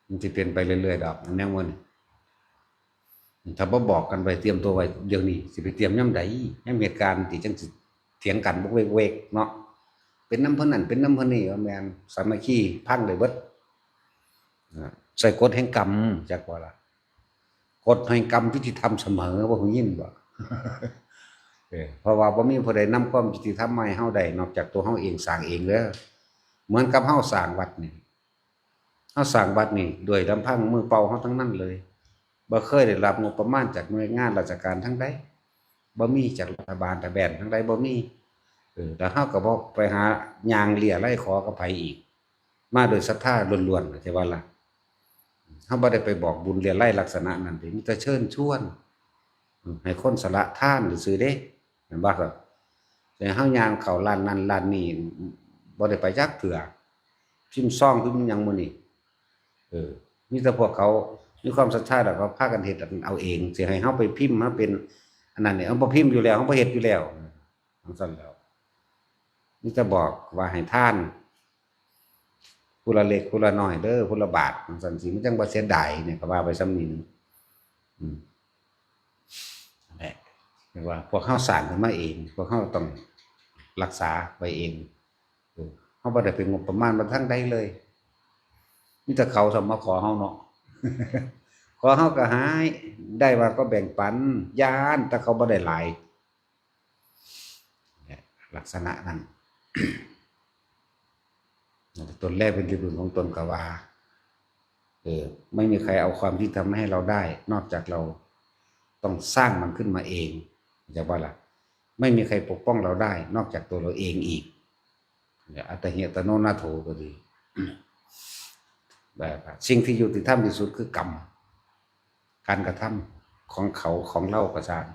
มันสิเป็นไปเรื่อยๆดอก แนวมัน ถ้าบ่บอกกันไว้ เตรียมตัวไว้เดี๋ยวนี้ สิไปเตรียมยามใด ยามเหตุการณ์ที่จั่งสิเถียงกันบกเวกๆเนาะ เป็นนำเพิ่นนั่น เป็นนำเพิ่นนี่ ว่าแม่น สามัคคีพังได้เบิด อ่า ใส่กฎแห่งกรรม จักว่าล่ะ กฎแห่งกรรมยุติธรรมเสมอ บ่ฮู้ยินบ่ เออ เพราะว่าบ่มีผู้ใดนำความยุติธรรมมาให้เฮาได้ นอกจากตัวเฮาเองสร้างเองเด้อ เหมือนกับเฮาสร้างวัดนี่ เฮาสร้างวัดนี่ด้วยลำพังมือเปล่าเฮาทั้งนั้นเลย บ่เคยได้รับงบประมาณจากหน่วยงานราชการทางใด บ่มีจากรัฐบาลทะแบนทางใด บ่มี เออ แล้วเฮาก็บ่ไปหาย่างเรี่ยไร่ขอกับไผอีก มาโดยศรัทธาล้วนๆ เข้าใจบ่ล่ะ เฮาบ่ได้ไปบอกบุญเรี่ยไร่ลักษณะนั้นเด้ มีแต่เชิญชวน อืม ให้คนสละทานซื่อๆเด้ แม่นบ่ครับ แต่เฮาย่างเข้าร้านนั้นร้านนี้ บ่ได้ไปจักเทื่อ พิมพ์ซองพิมพ์หยังมื้อนี้ เออ มีแต่พวกเขามีความศรัทธาแล้วก็พากันเฮ็ดเอาเอง สิให้เฮาไปพิมพ์มาเป็นอันนั้นนี่ เฮาบ่พิมพ์อยู่แล้ว เฮาบ่เฮ็ดอยู่แล้ว จั่งซั้นแหล้ว มีแต่บอกว่าให้ทาน ผู้ละเล็กผู้ละน้อยเด้อ ผู้ละบาท จั่งซั้นสิ มันจั่งบ่เสียดายเนี่ย ก็ว่าไปส่ำนี้ อืม นั่นแหละ เรียกว่าพวกเฮาสร้างขึ้นมาเอง พวกเฮาต้องรักษาไว้เอง เออ เฮาบ่ได้ไปงบประมาณมาทางใดเลย มีแต่เขาส่ำมาขอเฮาเนาะ ขอเฮาก็ให้ ได้มาก็แบ่งปัน ย้านแต่เขาบ่ได้หลาย เนี่ย ลักษณะนั้น ตนแรกเป็นที่พึ่งของตนก็ว่า เออ ไม่มีใครเอาความยุติธรรมมาให้เราได้ นอกจากเราต้องสร้างมันขึ้นมาเอง เข้าใจบ่ล่ะ ไม่มีใครปกป้องเราได้ นอกจากตัวเราเองอีก เนี่ย อัตตาหิอัตโนนาโถก็ดี แบบว่าสิ่งที่ยุติธรรมที่สุดคือกรรม การกระทำของเขาของเราก็ซ่าง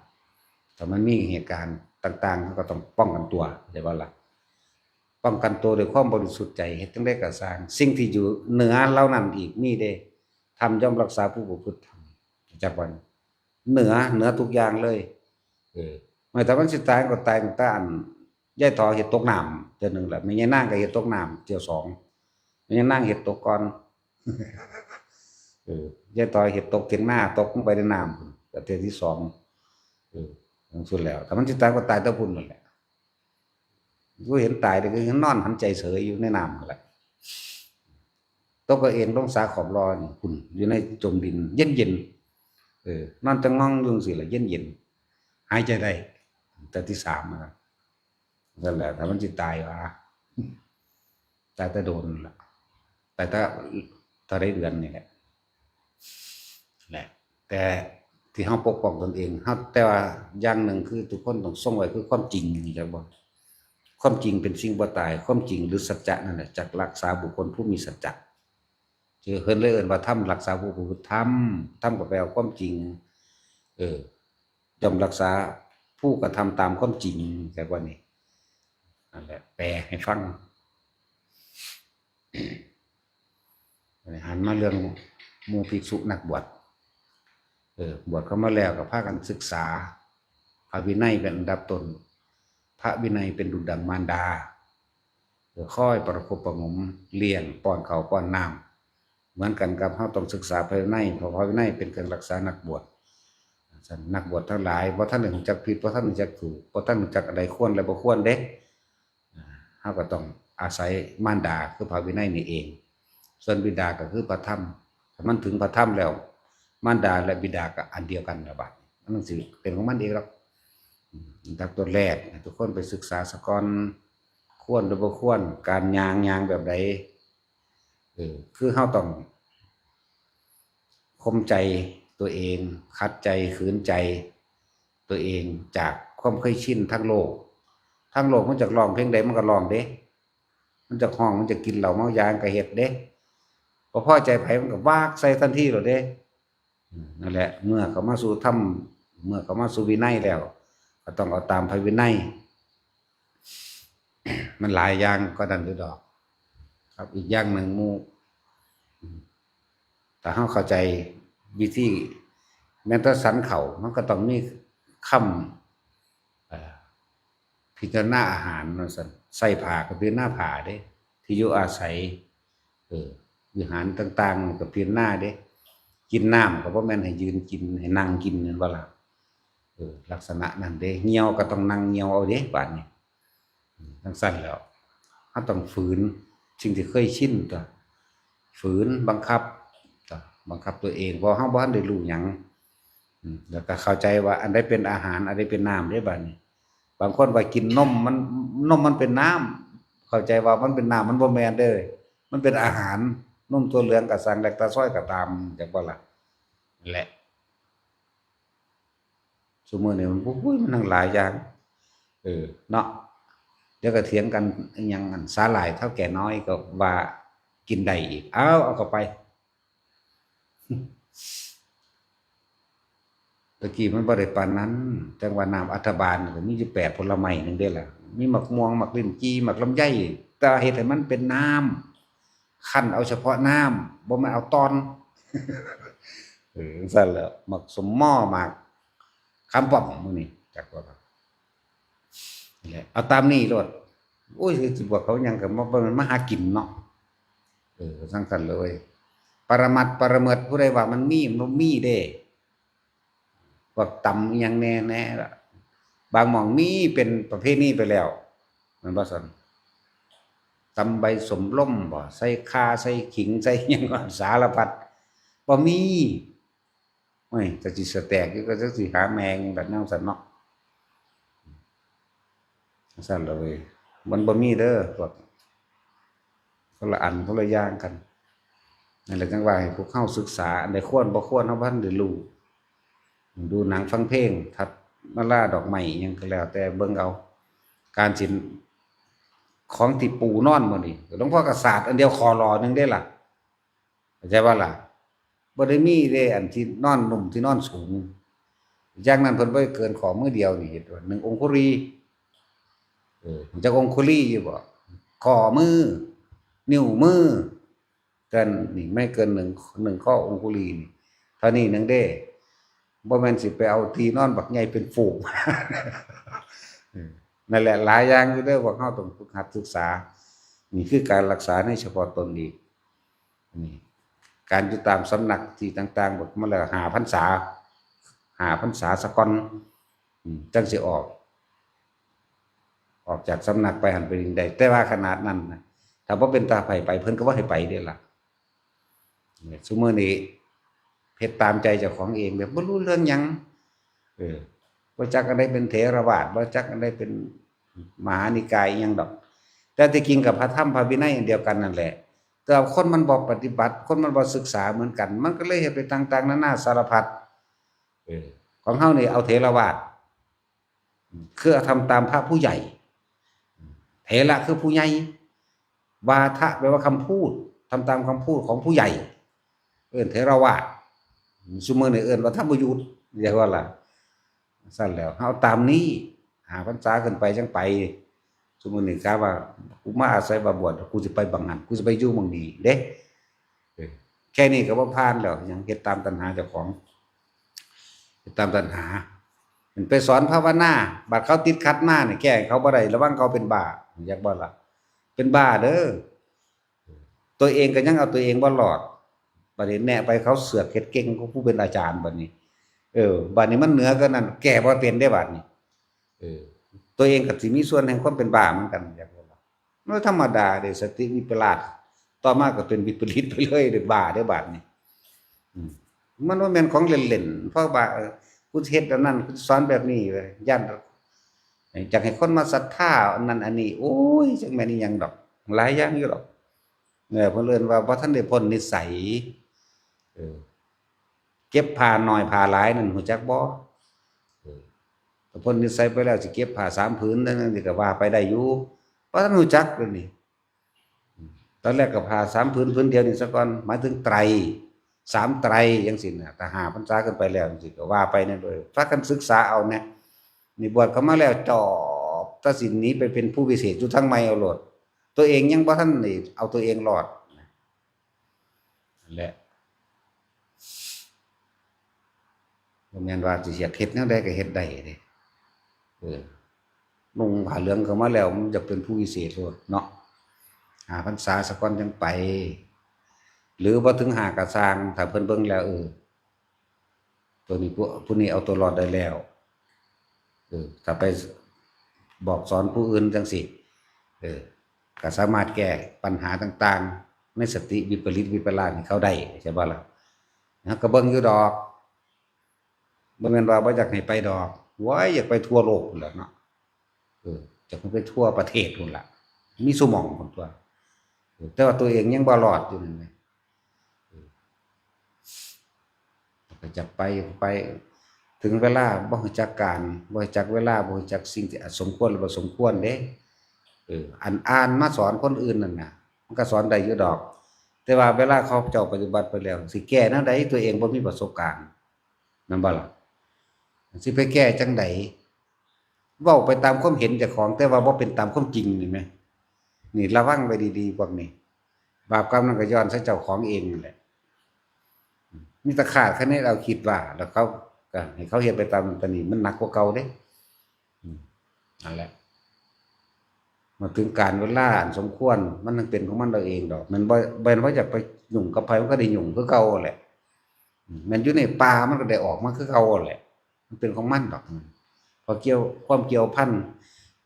ถ้ามันมีเหตุการณ์ต่างๆ เราก็ต้องป้องกันตัว เข้าใจบ่ล่ะ ป้องกันตัวด้วยความบริสุทธิ์ใจ เฮ็ดจั่งใดก็ซ่าง สิ่งที่อยู่เหนือเหล่านั้นอีกมีเด้ ธรรมย่อมรักษาผู้ประพฤติธรรม จักวัน เหนือ เหนือทุกอย่างเลย เออ ไม่แต่มันสิตายก็ตายตั้งแต่อัน ยายถอเฮ็ดตกน้ำเทื่อหนึ่งแหละ แม่ยายนางก็เฮ็ดตกน้ำเทื่อสอง แม่ยายนางเฮ็ดตกก่อน เออ ยายถอเฮ็ดตกเถียงนา ตกลงไปในน้ำ ก็เทื่อที่สอง เออ จั่งซั้นแหล้ว ถ้ามันสิตายก็ตายแต่พุ้นนั่นแหละ กูเห็นตายเด้ ก็ยังนอนหันใจเสยอยู่ในน้ำนั่นแหละ ตกก็เอนลงสาขอบลอนี่พุ้น อยู่ในจมดิน เย็นๆ เออ นอนตะง่องอยู่จั่งซี้ล่ะ เย็นๆ หายใจได้ แต่ที่สามนะ นั่นแหละ ถ้ามันสิตายว่า ตายแต่โดนล่ะ ตายแต่ ตายได้เดือนนี่แหละ แหละ แต่ที่เฮาปกป้องตนเอง เฮา แต่ว่าอย่างหนึ่งคือทุกคนต้องทรงไว้คือความจริง เข้าใจบ่ ความจริงเป็นสิ่งบ่ตาย ความจริงหรือสัจจะนั่นแหละ จักรักษาบุคคลผู้มีสัจจะ คือเพิ่นเลยเอิ้นว่าธรรมรักษาผู้ประพฤติธรรม ธรรมก็แปลว่าความจริง เออ ย่อมรักษาผู้กระทำตามความจริง เข้าใจบ่นี่ นั่นแหละ แปลให้ฟัง หันมาเรื่องหมู่ภิกษุนักบวช เออ บวชเข้ามาแล้วก็พากันศึกษา พระวินัยเป็นอันดับต้น พระวินัยเป็นดุจดังมารดา เออ คอยประคบประหงมเลี้ยง ป้อนข้าวป้อนน้ำ เหมือนกันกับเฮาต้องศึกษาพระวินัย เพราะพระวินัยเป็นเครื่องรักษานักบวช นักบวชทั้งหลาย บ่ทันได้รู้จักผิด บ่ทันรู้จักถูก บ่ทันรู้จักอันใดควรและบ่ควรเด้ เฮาก็ต้องอาศัยมารดาคือพระวินัยนี่เอง ส่วนบิดาก็คือพระธรรม ถ้ามันถึงพระธรรมแล้ว มารดาและบิดาก็อันเดียวกันละบาดนี้ มันสิเป็นของมันเองหรอก อืม อันดับต้นแรก ทุกคนไปศึกษาซะก่อน ควรหรือบ่ควร การย่าง ย่างแบบใด เออ คือเฮาต้องข่มใจตัวเอง ขัดใจ ขืนใจ ตัวเองจากความเคยชินทางโลก ทางโลกมันอยากร้องเพลงใดมันก็ร้องเด้ มันอยากฮ้อง มันอยากกินเหล้าเมายามันก็เฮ็ดเด้ บ่พอใจไผมันก็วากใส่ทันทีโลดเด้ อืม นั่นแหละ เมื่อเข้ามาสู่ธรรม เมื่อเข้ามาสู่วินัยแล้ว ก็ต้องเอาตามพระวินัย มันหลายอย่างกว่านั้นอยู่ดอก ครับ อีกอย่างหนึ่งหมู่ อืม ถ้าเฮาเข้าใจวิธี แม้แต่ฉันข้าว มันก็ต้องมีคำ เอ่อ พิจารณาอาหารว่าซั่น ใส่ผ้าก็พิจารณาผ้าเด้ ที่อยู่อาศัย เออ วิหารต่างๆ ก็พิจารณาเด้ กินน้ำก็บ่แม่นให้ยืนกิน ให้นั่งกินแม่นบ่ล่ะ เออ ลักษณะนั้นเด้ เหี่ยวก็ต้องนั่งเหี่ยวเอาเด้ บาดนี้ อืม จั่งซั้นแหล้ว เฮาต้องฝืนสิ่งที่เคยชินตั๊ว ฝืนบังคับตั๊ว บังคับตัวเอง เพราะเฮาบ่ทันได้รู้หยัง อืม แล้วก็เข้าใจว่าอันใดเป็นอาหาร อันใดเป็นน้ำเด้ บาดนี้ บางคนว่ากินนมมัน นมมันเป็นน้ำ เข้าใจว่ามันเป็นน้ำ มันบ่แม่นเด้อ มันเป็นอาหาร นมถั่วเหลืองก็ซัง แลคตาซอยก็ตาม จักบ่ล่ะ นั่นแหละ ซุมื้อนี้มัน โอ้ย มันทั้งหลายอย่าง เออ เนาะ เดี๋ยวก็เถียงกันอิหยัง อันสาหร่ายเฒ่าแก่น้อยก็ว่ากินได้อีก เอา เอาเข้าไป ตะกี้มันบ่ได้ปานนั้น จั่งว่าน้ำอัฐบาลก็มีอยู่แปดผลไม้หนึ่งเด้ล่ะ มีหมากม่วง หมากลิ้นจี่ หมากลำไย แต่เฮ็ดให้มันเป็นน้ำ คั้นเอาเฉพาะน้ำ บ่แม่นเอาตอน เออ จั่งซั้นแหล้ว หมากส้มหม้อ หมากขามป้อม หมู่นี้ จักว่า นี่แหละ เอาตามนี้โลด โอ้ย สิบอกเขาหยังก็บ่ บ่แม่นมาหากินเนาะ เออ จั่งซั้นเลย ปรมัตถ์ปรเมิตร ผู้ใดว่ามันมี มันบ่มีเด้ พวกตำอิหยังแน่ แน่ละ บางหม่องมีเป็นประเพณีไปแล้ว แม่นบ่ซั่น ตำใบส้มลมบ่ ใส่ข่า ใส่ขิง ใส่หยังก็สารพัด บ่มี โอ้ย ก็สิสะแตกอยู่ ก็จักสิหาแม่งแบบนั้นซั่นเนาะ ซั่นล่ะเว้ย มันบ่มีเด้อ พวก คนละอัน คนละอย่างกัน นั่นแหละ จั่งว่าให้พวกเฮาศึกษา อันใดควรบ่ควร เฮาบ่ทันได้รู้ ดูหนังฟังเพลง ทัดมาลาดอกไม้อิหยังก็แล้วแต่ เบิ่งเอา การสิ ของที่ปูนอนมื้อนี้ หลวงพ่อก็สาดอันเดียวคอลอหนึ่งเด้ล่ะ เข้าใจบ่ล่ะ บ่ได้มีเด้ อันที่นอนนุ่ม ที่นอนสูง อย่างนั้นเพิ่นบ่ได้เกินข้อมือเดียวนี่ เห็นบ่ หนึ่งองคุลี เออ รู้จักองคุลีอยู่บ่ ข้อมือ นิ้วมือ เกิน นี่ไม่เกินหนึ่ง หนึ่งข้อองคุลีนี่ เท่านี้หนึ่งเด้ บ่แม่นสิไปเอาที่นอนบักใหญ่เป็นฟูก เออ นั่นแหละ หลายอย่างอยู่เด้อ พวกเฮาต้องฝึกหัดศึกษา นี่คือการรักษาในเฉพาะตนอีก นี่ การอยู่ตามสำนักที่ต่างๆ บอกมาแล้ว ห้าพรรษา ห้าพรรษาซะก่อน อืม จั่งสิออก ออกจากสำนักไปหั้นไปนี่ได้ แต่ว่าขนาดนั้นนะ ถ้าบ่เป็นตาไผไป เพิ่นก็บ่ให้ไปเด้ล่ะ เนี่ย ซุมื้อนี้เฮ็ดตามใจเจ้าของเอง แบบบ่รู้เรื่องหยัง เออ บ่จักอันใดเป็นเถรวาท บ่จักอันใดเป็นมหานิกายอิหยังดอก แต่ที่จริงกับพระธรรมพระวินัยอันเดียวกันนั่นแหละ แต่ว่าคนมันบ่ปฏิบัติ คนมันบ่ศึกษาเหมือนกัน มันก็เลยเฮ็ดไปต่างๆ นานาสารพัด เออ ของเฮานี่เอาเถรวาท คือทำตามพระผู้ใหญ่ เถระคือผู้ใหญ่ วาทะแปลว่าคำพูด ทำตามคำพูดของผู้ใหญ่ เอิ้นเถรวาท ซุมื้อนี้เอิ้นว่าธรรมยุต เรียกว่าล่ะ ซั่นแล้ว เฮาตามนี้ ห้าพรรษาขึ้นไปจั่งไป ซุมื้อนี้กะว่า กูมาอาศัยว่าบวช กูสิไปบังหั้น กูสิไปอยู่หม่องนี้เด้ เออ แค่นี้ก็บ่ผ่านแล้ว ยังเฮ็ดตามตัณหาเจ้าของ เฮ็ดตามตัณหา มันไปสอนภาวนา บัดเขาติดขัดมานี่ แก้ให้เขาบ่ได้ ระวังเขาเป็นบ้า อยากบ่ล่ะ เป็นบ้าเด้อ ตัวเองก็ยังเอาตัวเองบ่รอด บัดนี้แนะไปเขาเสือกเฮ็ดเก่งกว่าผู้เป็นอาจารย์บัดนี้ เออ บัดนี้มันเหนือกว่านั้น แก้บ่เป็นเด้บัดนี้ เออ ตัวเองก็สิมีส่วนแห่งความเป็นบ้าเหมือนกัน อยากบ่ล่ะ มันธรรมดาเด้ สติวิปลาส ต่อมาก็เป็นวิปริตไปเลยเด้ บ้าเด้บัดนี้ อืม มันบ่แม่นของเล่นๆ เพราะว่า เออ กูสิเฮ็ดอันนั้น กูสิสอนแบบนี้เว้ย ย้าน อยากให้คนมาศรัทธาอันนั้นอันนี้ โอ้ย จักแม่นอิหยังดอก หลายอย่างอยู่ดอก เออ เพิ่นเอิ้นว่าบ่ทันได้พ้นนิสัย เออ เก็บผ้าน้อยผ้าหลายนั่น รู้จักบ่ เออ พ้นนิสัยไปแล้วสิเก็บผ้าสามผืนนั่นนี่ก็ว่าไปได้อยู่ เพราะท่านรู้จักเลยนี่ ตอนแรกก็ผ้าสามผืน ผืนเดียวนี่ซะก่อน หมายถึงไตร สามไตรจังซี่นะ ถ้าห้าพรรษาขึ้นไปแล้วจังซี่ก็ว่าไปนั่นเลย พากันศึกษาเอาเนี่ย นี่บวชเข้ามาแล้วจอบตัดสินหนีไปเป็นผู้วิเศษอยู่ทางใหม่เอาโลด ตัวเองยังบ่ทันได้เอาตัวเองรอด นั่นแหละ บ่แม่นว่าสิอยากเฮ็ดแนวใดก็เฮ็ดได้เด้ เออ นุ่งผ้าเหลืองเข้ามาแล้ว มันอยากเป็นผู้วิเศษโลดเนาะ ห้าพรรษาซะก่อนจั่งไป หรือบ่ถึงห้าก็ซ่าง ถ้าเพิ่นเบิ่งแล้ว เออ ตัวนี้ผู้ ผู้นี้เอาตัวรอดได้แล้ว เออ ถ้าไปบอกสอนผู้อื่นจั่งซี้ เออ ก็สามารถแก้ปัญหาต่างๆ ในสติวิปริตวิปลาสให้เขาได้ ใช่บ่ล่ะ เฮาก็เบิ่งอยู่ดอก บ่แม่นว่าบ่อยากให้ไปดอก ว้าย อยากไปทั่วโลกพู้นแหละเนาะ เออ อยากไปทั่วประเทศพู้นล่ะ มีซุหม่องพู้นตั๊ว เออ แต่ว่าตัวเองยังบ่รอดอยู่นั่นแหละ เออ ก็อยากไป ไป ถึงเวลาบ่รู้จักการ บ่รู้จักเวลา บ่รู้จักสิ่งที่สมควรและบ่สมควรเด้ เออ อันอ่านมาสอนคนอื่นนั่นน่ะ มันก็สอนได้อยู่ดอก แต่ว่าเวลาเขาเจ้าปฏิบัติไปแล้ว สิแก้แนวใด ตัวเองบ่มีประสบการณ์ แม่นบ่ล่ะ สิไปแก้จั่งใด เว้าไปตามความเห็นเจ้าของ แต่ว่าบ่เป็นตามความจริงนี่แหม นี่ระวังไว้ดีๆ พวกนี้ บาปกรรมนั่นก็ย้อนใส่เจ้าของเองนั่นแหละ มีแต่คาดคะเนเอาคิดว่า แล้วเขาก็ให้เขาเฮ็ดไปตาม ตอนนี้มันหนักกว่าเก่าเด้ อืม นั่นแหละ มาถึงการเวลาอันสมควร มันยังเป็นของมันเราเองดอก แม่นบ่ แม่นบ่อยากไปยุ่งกับไผ มันก็ได้ยุ่งคือเก่าแหละ อืม แม่นอยู่ในป่า มันก็ได้ออกมาคือเก่าแหละ มันเป็นของมันดอก เพราะเกี่ยว ความเกี่ยวพัน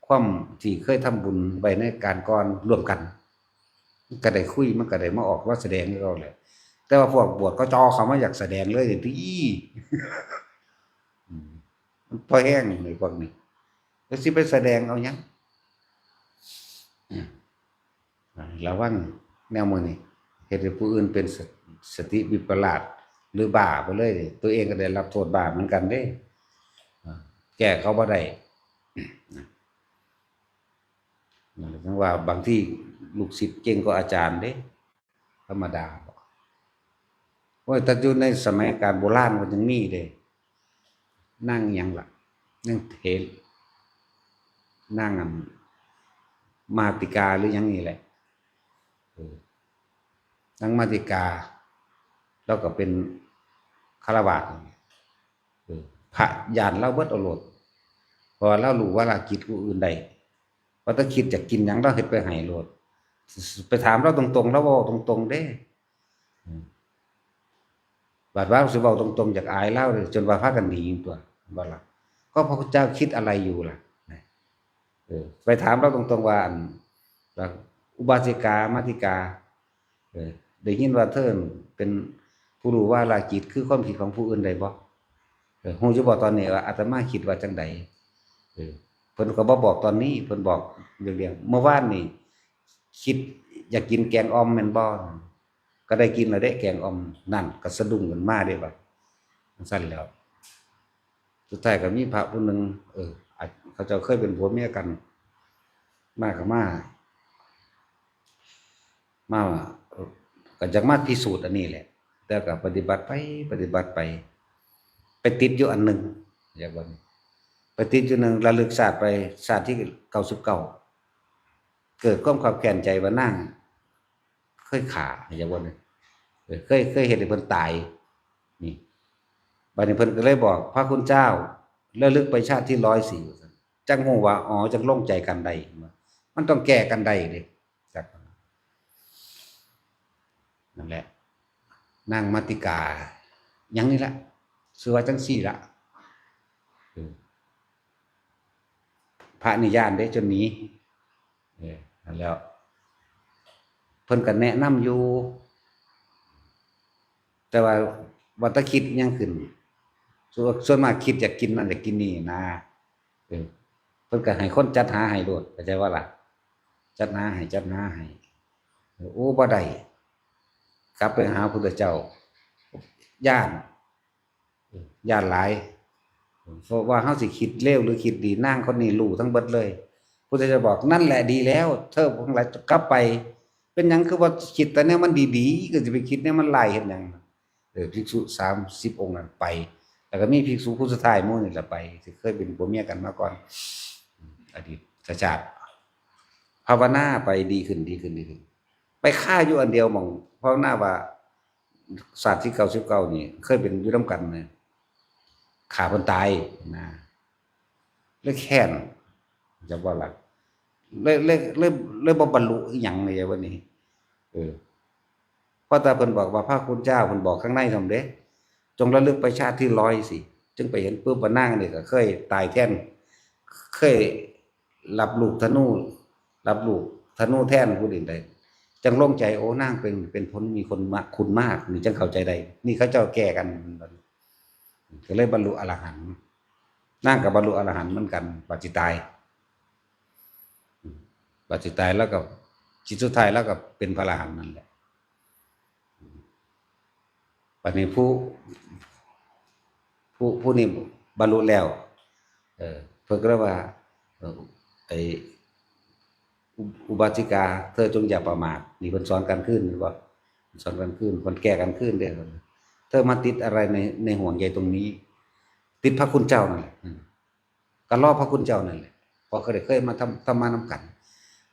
ความที่เคยทำบุญไว้ในการก่อนร่วมกัน มันก็ได้คุย มันก็ได้มาออกมาแสดงคือเก่าแหละ แต่ว่าพวกบวชเขาจะเอาเขามาอยากแสดงเลยติ อืม มันพอแห้งเลยพวกนี้ แล้วสิไปแสดงเอาหยัง อืม ระวังแนวมื้อนี้ เฮ็ดให้ผู้อื่นเป็นส- สติวิปลาสหรือบ้าไปเลย ตัวเองก็ได้รับโทษบ้าเหมือนกันเด้ อ่า แก้เขาบ่ได้ นะ นั่นแหละ จั่งว่าบางทีลูกศิษย์เก่งกว่าอาจารย์เด้ ธรรมดาบ่ โอ้ย แต่อยู่ในสมัยการโบราณมันยังมีเด้ นางหยังล่ะ นางเถร- นางอัน มาติกาหรือหยังนี่แหละ เออ นางมาติกา แล้วก็เป็นฆราวาส เออ พระย้านลาวเบิดเอาโลด เพราะว่าลาวรู้วาระจิตผู้อื่นได้ ว่าแต่คิดอยากกินหยังลาวเฮ็ดไปให้โลด ไปถามลาวตรงๆ ลาวเว้าตรงๆ เด้ อืม บาดว่าสิเว้าตรงๆ อยากอายลาวเลย จนว่าพากันหนีตั๊ว ว่าล่ะ ก็พระพุทธเจ้าคิดอะไรอยู่ล่ะ เออ ไปถามลาวตรงๆ ว่าอัน ว่าอุบาสิกา มาติกา เออ ได้ยินว่าเธอเป็นผู้รู้วาระจิต คือความคิดของผู้อื่นได้บ่ เออ ฮู้อยู่บ่ตอนนี้ว่าอาตมาคิดว่าจั่งใด เออ เพิ่นก็บ่บอกตอนนี้ เพิ่นบอกเรื่องๆ เมื่อวานนี่ คิดอยากกินแกงอ่อมแม่นบ่ ก็ได้กินแล้วเด้แกงอ่อม นั่นก็สะดุ้งขึ้นมาเด้บัด จั่งซั้นแล้ว สุดท้ายก็มีพระผู้หนึ่ง เออ อา- เขาเจ้าเคยเป็นผัวเมียกัน มาก็มา มา เอ่อ ก็อยากมาพิสูจน์อันนี้แหละ แต่ก็ปฏิบัติไป ปฏิบัติไป ไปติดอยู่อันหนึ่ง อยากว่า ไปติดอยู่หนึ่ง ระลึกชาติไป ชาติที่เก้าสิบเก้า เกิดความคับแค้นใจว่านางเคยฆ่า อยากว่า เออ เคย- เคยเฮ็ดให้เพิ่นตาย นี่ บัดนี้เพิ่นก็เลยบอก พระคุณเจ้า ระลึกไปชาติที่ร้อยสี่ จั่งฮู้ว่า อ๋อ จั่งลงใจกันได้ มันต้องแก้กันได้เด้ จัก นั่นแหละ นางมาติกา หยังนี่ละ ชื่อว่าจั่งซี่ละ เออ พระนี่ย้านเด้จนหนี เออ นั่นแล้ว เพิ่นก็แนะนำอยู่ แต่ว่า ว่าแต่คิดหยังขึ้น ส่วน- ส่วนมากคิดอยากกินนั่นอยากกินนี่นะ เออ เพิ่นก็ให้คนจัดหาให้โลด เข้าใจบ่ล่ะ จัดหาให้ จัดหาให้ เออ โอ้ บ่ได้ กลับไปหาพุทธเจ้า ย้าน เออ ย้านหลาย เอ เพราะว่าเฮาสิคิดเลวหรือคิดดี นางคนนี้รู้ทั้งเบิดเลย พุทธเจ้าบอก นั่นแหละดีแล้ว เธอทั้งหลายกลับไป เป็นหยังคือว่าคิดแต่แนวมันดีๆ ก็สิไปคิดแนวมันร้ายเฮ็ดหยัง เออ ภิกษุสามสิบองค์นั้นไป แล้วก็มีภิกษุผู้สุดท้ายหมู่นี่แหละไป ที่เคยเป็นผัวเมียกันมาก่อน อดีตชาติ ภาวนาไปดีขึ้น ดีขึ้น ดีขึ้น ไปคาอยู่อันเดียวหม่อง ภาวนาว่า ชาติที่เก้าสิบเก้านี่ เคยเป็นอยู่นำกันนะ ฆ่าเพิ่นตายนะ เลยแค้น จักว่าล่ะ เลย เลย เลย เลยบ่บรรลุอิหยังเลยวันนี้ เออ เพราะแต่เพิ่นบอกว่าพระคุณเจ้าเพิ่นบอกข้างในทำเด้ จงระลึกไปชาติที่ร้อยสิ จึงไปเห็นปุ๊บว่านางนี่ก็เคยตายแทน เคยรับลูกธนู รับลูกธนูแทนผู้อื่นได้ จังลงใจ โอ้ นางเป็น เป็นคนมีคนมาก คุณมาก นี่จังเข้าใจได้ นี่เขาเจ้าแก้กัน ก็เลยบรรลุอรหันต์ นางก็บรรลุอรหันต์เหมือนกัน บัดสิตาย บัดสิตายแล้วก็ จิตสุดท้ายแล้วก็เป็นพระอรหันต์นั่นแหละ บัดนี้ผู้ ผู้ ผู้นี้บรรลุแล้ว เออ เพิ่นก็เลยว่า เออ ไอ้ อุ- อุบาสิกา เธอจงอย่าประมาท นี่เพิ่นสอนกลางคืน แม่นบ่ สอนกลางคืน เพิ่นแก้กลางคืนเด้อ เธอมาติดอะไรใน ในห่วงใยตรงนี้ ติดพระคุณเจ้านั่นแหละ อืม ก็รอพระคุณเจ้านั่นแหละ เพราะเคย เคยมาทำ ทำมานำกัน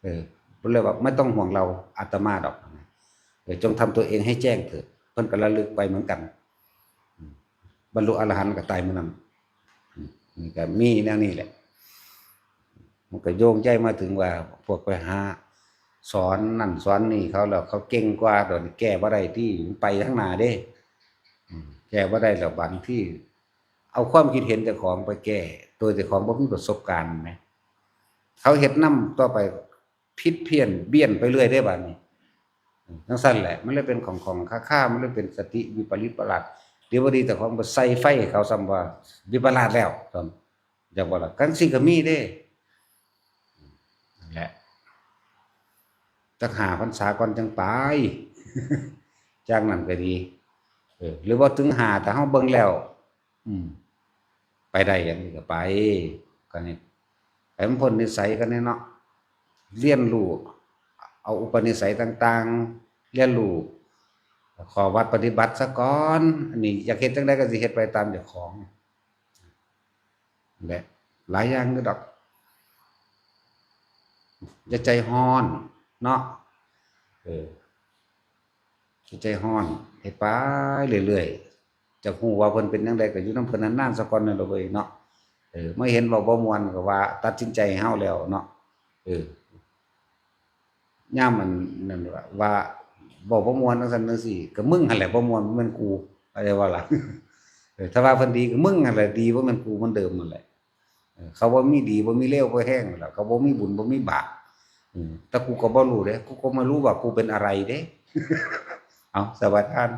เออ เพิ่นเลยว่า ไม่ต้องห่วงเรา อาตมาดอก เออ จงทำตัวเองให้แจ้งเถิด เพิ่นก็ระลึกไปเหมือนกัน อืม บรรลุอรหันต์ก็ตายมื้อนั้น อืม นี่ก็มีแนวนี้แหละ มันก็โยงใยมาถึงว่า พวกไปหาสอนนั่นสอนนี่เขาแล้ว เขาเก่งกว่า เดี๋ยวนี้แก้บ่ได้ติ มันไปทางหน้าเด้ อืม แก้บ่ได้แล้ว บางทีเอาความคิดเห็นเจ้าของไปแก้ โดยเจ้าของบ่มีประสบการณ์แหม เขาเฮ็ดนำต่อไป ผิดเพี้ยนเบี้ยนไปเรื่อยเด้บัดนี้ อืม จังซั่นแหละ มันเลยเป็นของ ของคาๆ มันเลยเป็นสติวิปริตประหลาด เดี๋ยวบ่ดีเจ้าของไปใส่ไฟให้เขาซ้ำว่าวิปลาสแล้ว จักว่าล่ะ จังซี้ก็มีเด้ นั่นแหละ จักห้าพรรษาก่อนจังไป จากนั้นก็ดี เออ หรือว่าถึงห้า ถ้าเฮาเบิ่งแล้ว อืม ไปได้อย่างนี้ก็ไป ก็นี่ ให้มันพ้นนิสัยกันเนี่ยเนาะ เรียนรู้ เอาอุปนิสัยต่างๆ เรียนรู้ ข้อวัดปฏิบัติซะก่อน อันนี้อยากเฮ็ดจั่งใดก็สิเฮ็ดไปตามเจ้าของ และหลายอย่างอยู่ดอก อย่าใจฮ้อนเนาะ เออ อย่าใจฮ้อน เฮ็ดไปเรื่อยๆ จักฮู้ว่าเพิ่นเป็นจั่งใดก็อยู่นำเพิ่นนานๆ ซะก่อนนั่นล่ะเว้ยเนาะ เออ มาเห็นเว้าบ่ม่วนก็ว่าตัดสินใจให้เฮาแล้วเนาะ เออ ยามมันนั่นว่า ว่าเว้าบ่ม่วนจั่งซั่นจั่งซี้ ก็มึงหั่นแหละบ่ม่วน บ่แม่นกู เข้าใจบ่ล่ะ เออ ถ้าว่าเพิ่นดีก็มึงหั่นแหละดี บ่แม่นกู เหมือนเดิมนั่นแหละ เออ เขาบ่มีดี บ่มีเลว บ่แฮงนั่นล่ะ เขาบ่มีบุญ บ่มีบาป อืม แต่กูก็บ่รู้เด้ กูก็ไม่รู้ว่ากูเป็นอะไรเด้ เอา สวัสดีท่าน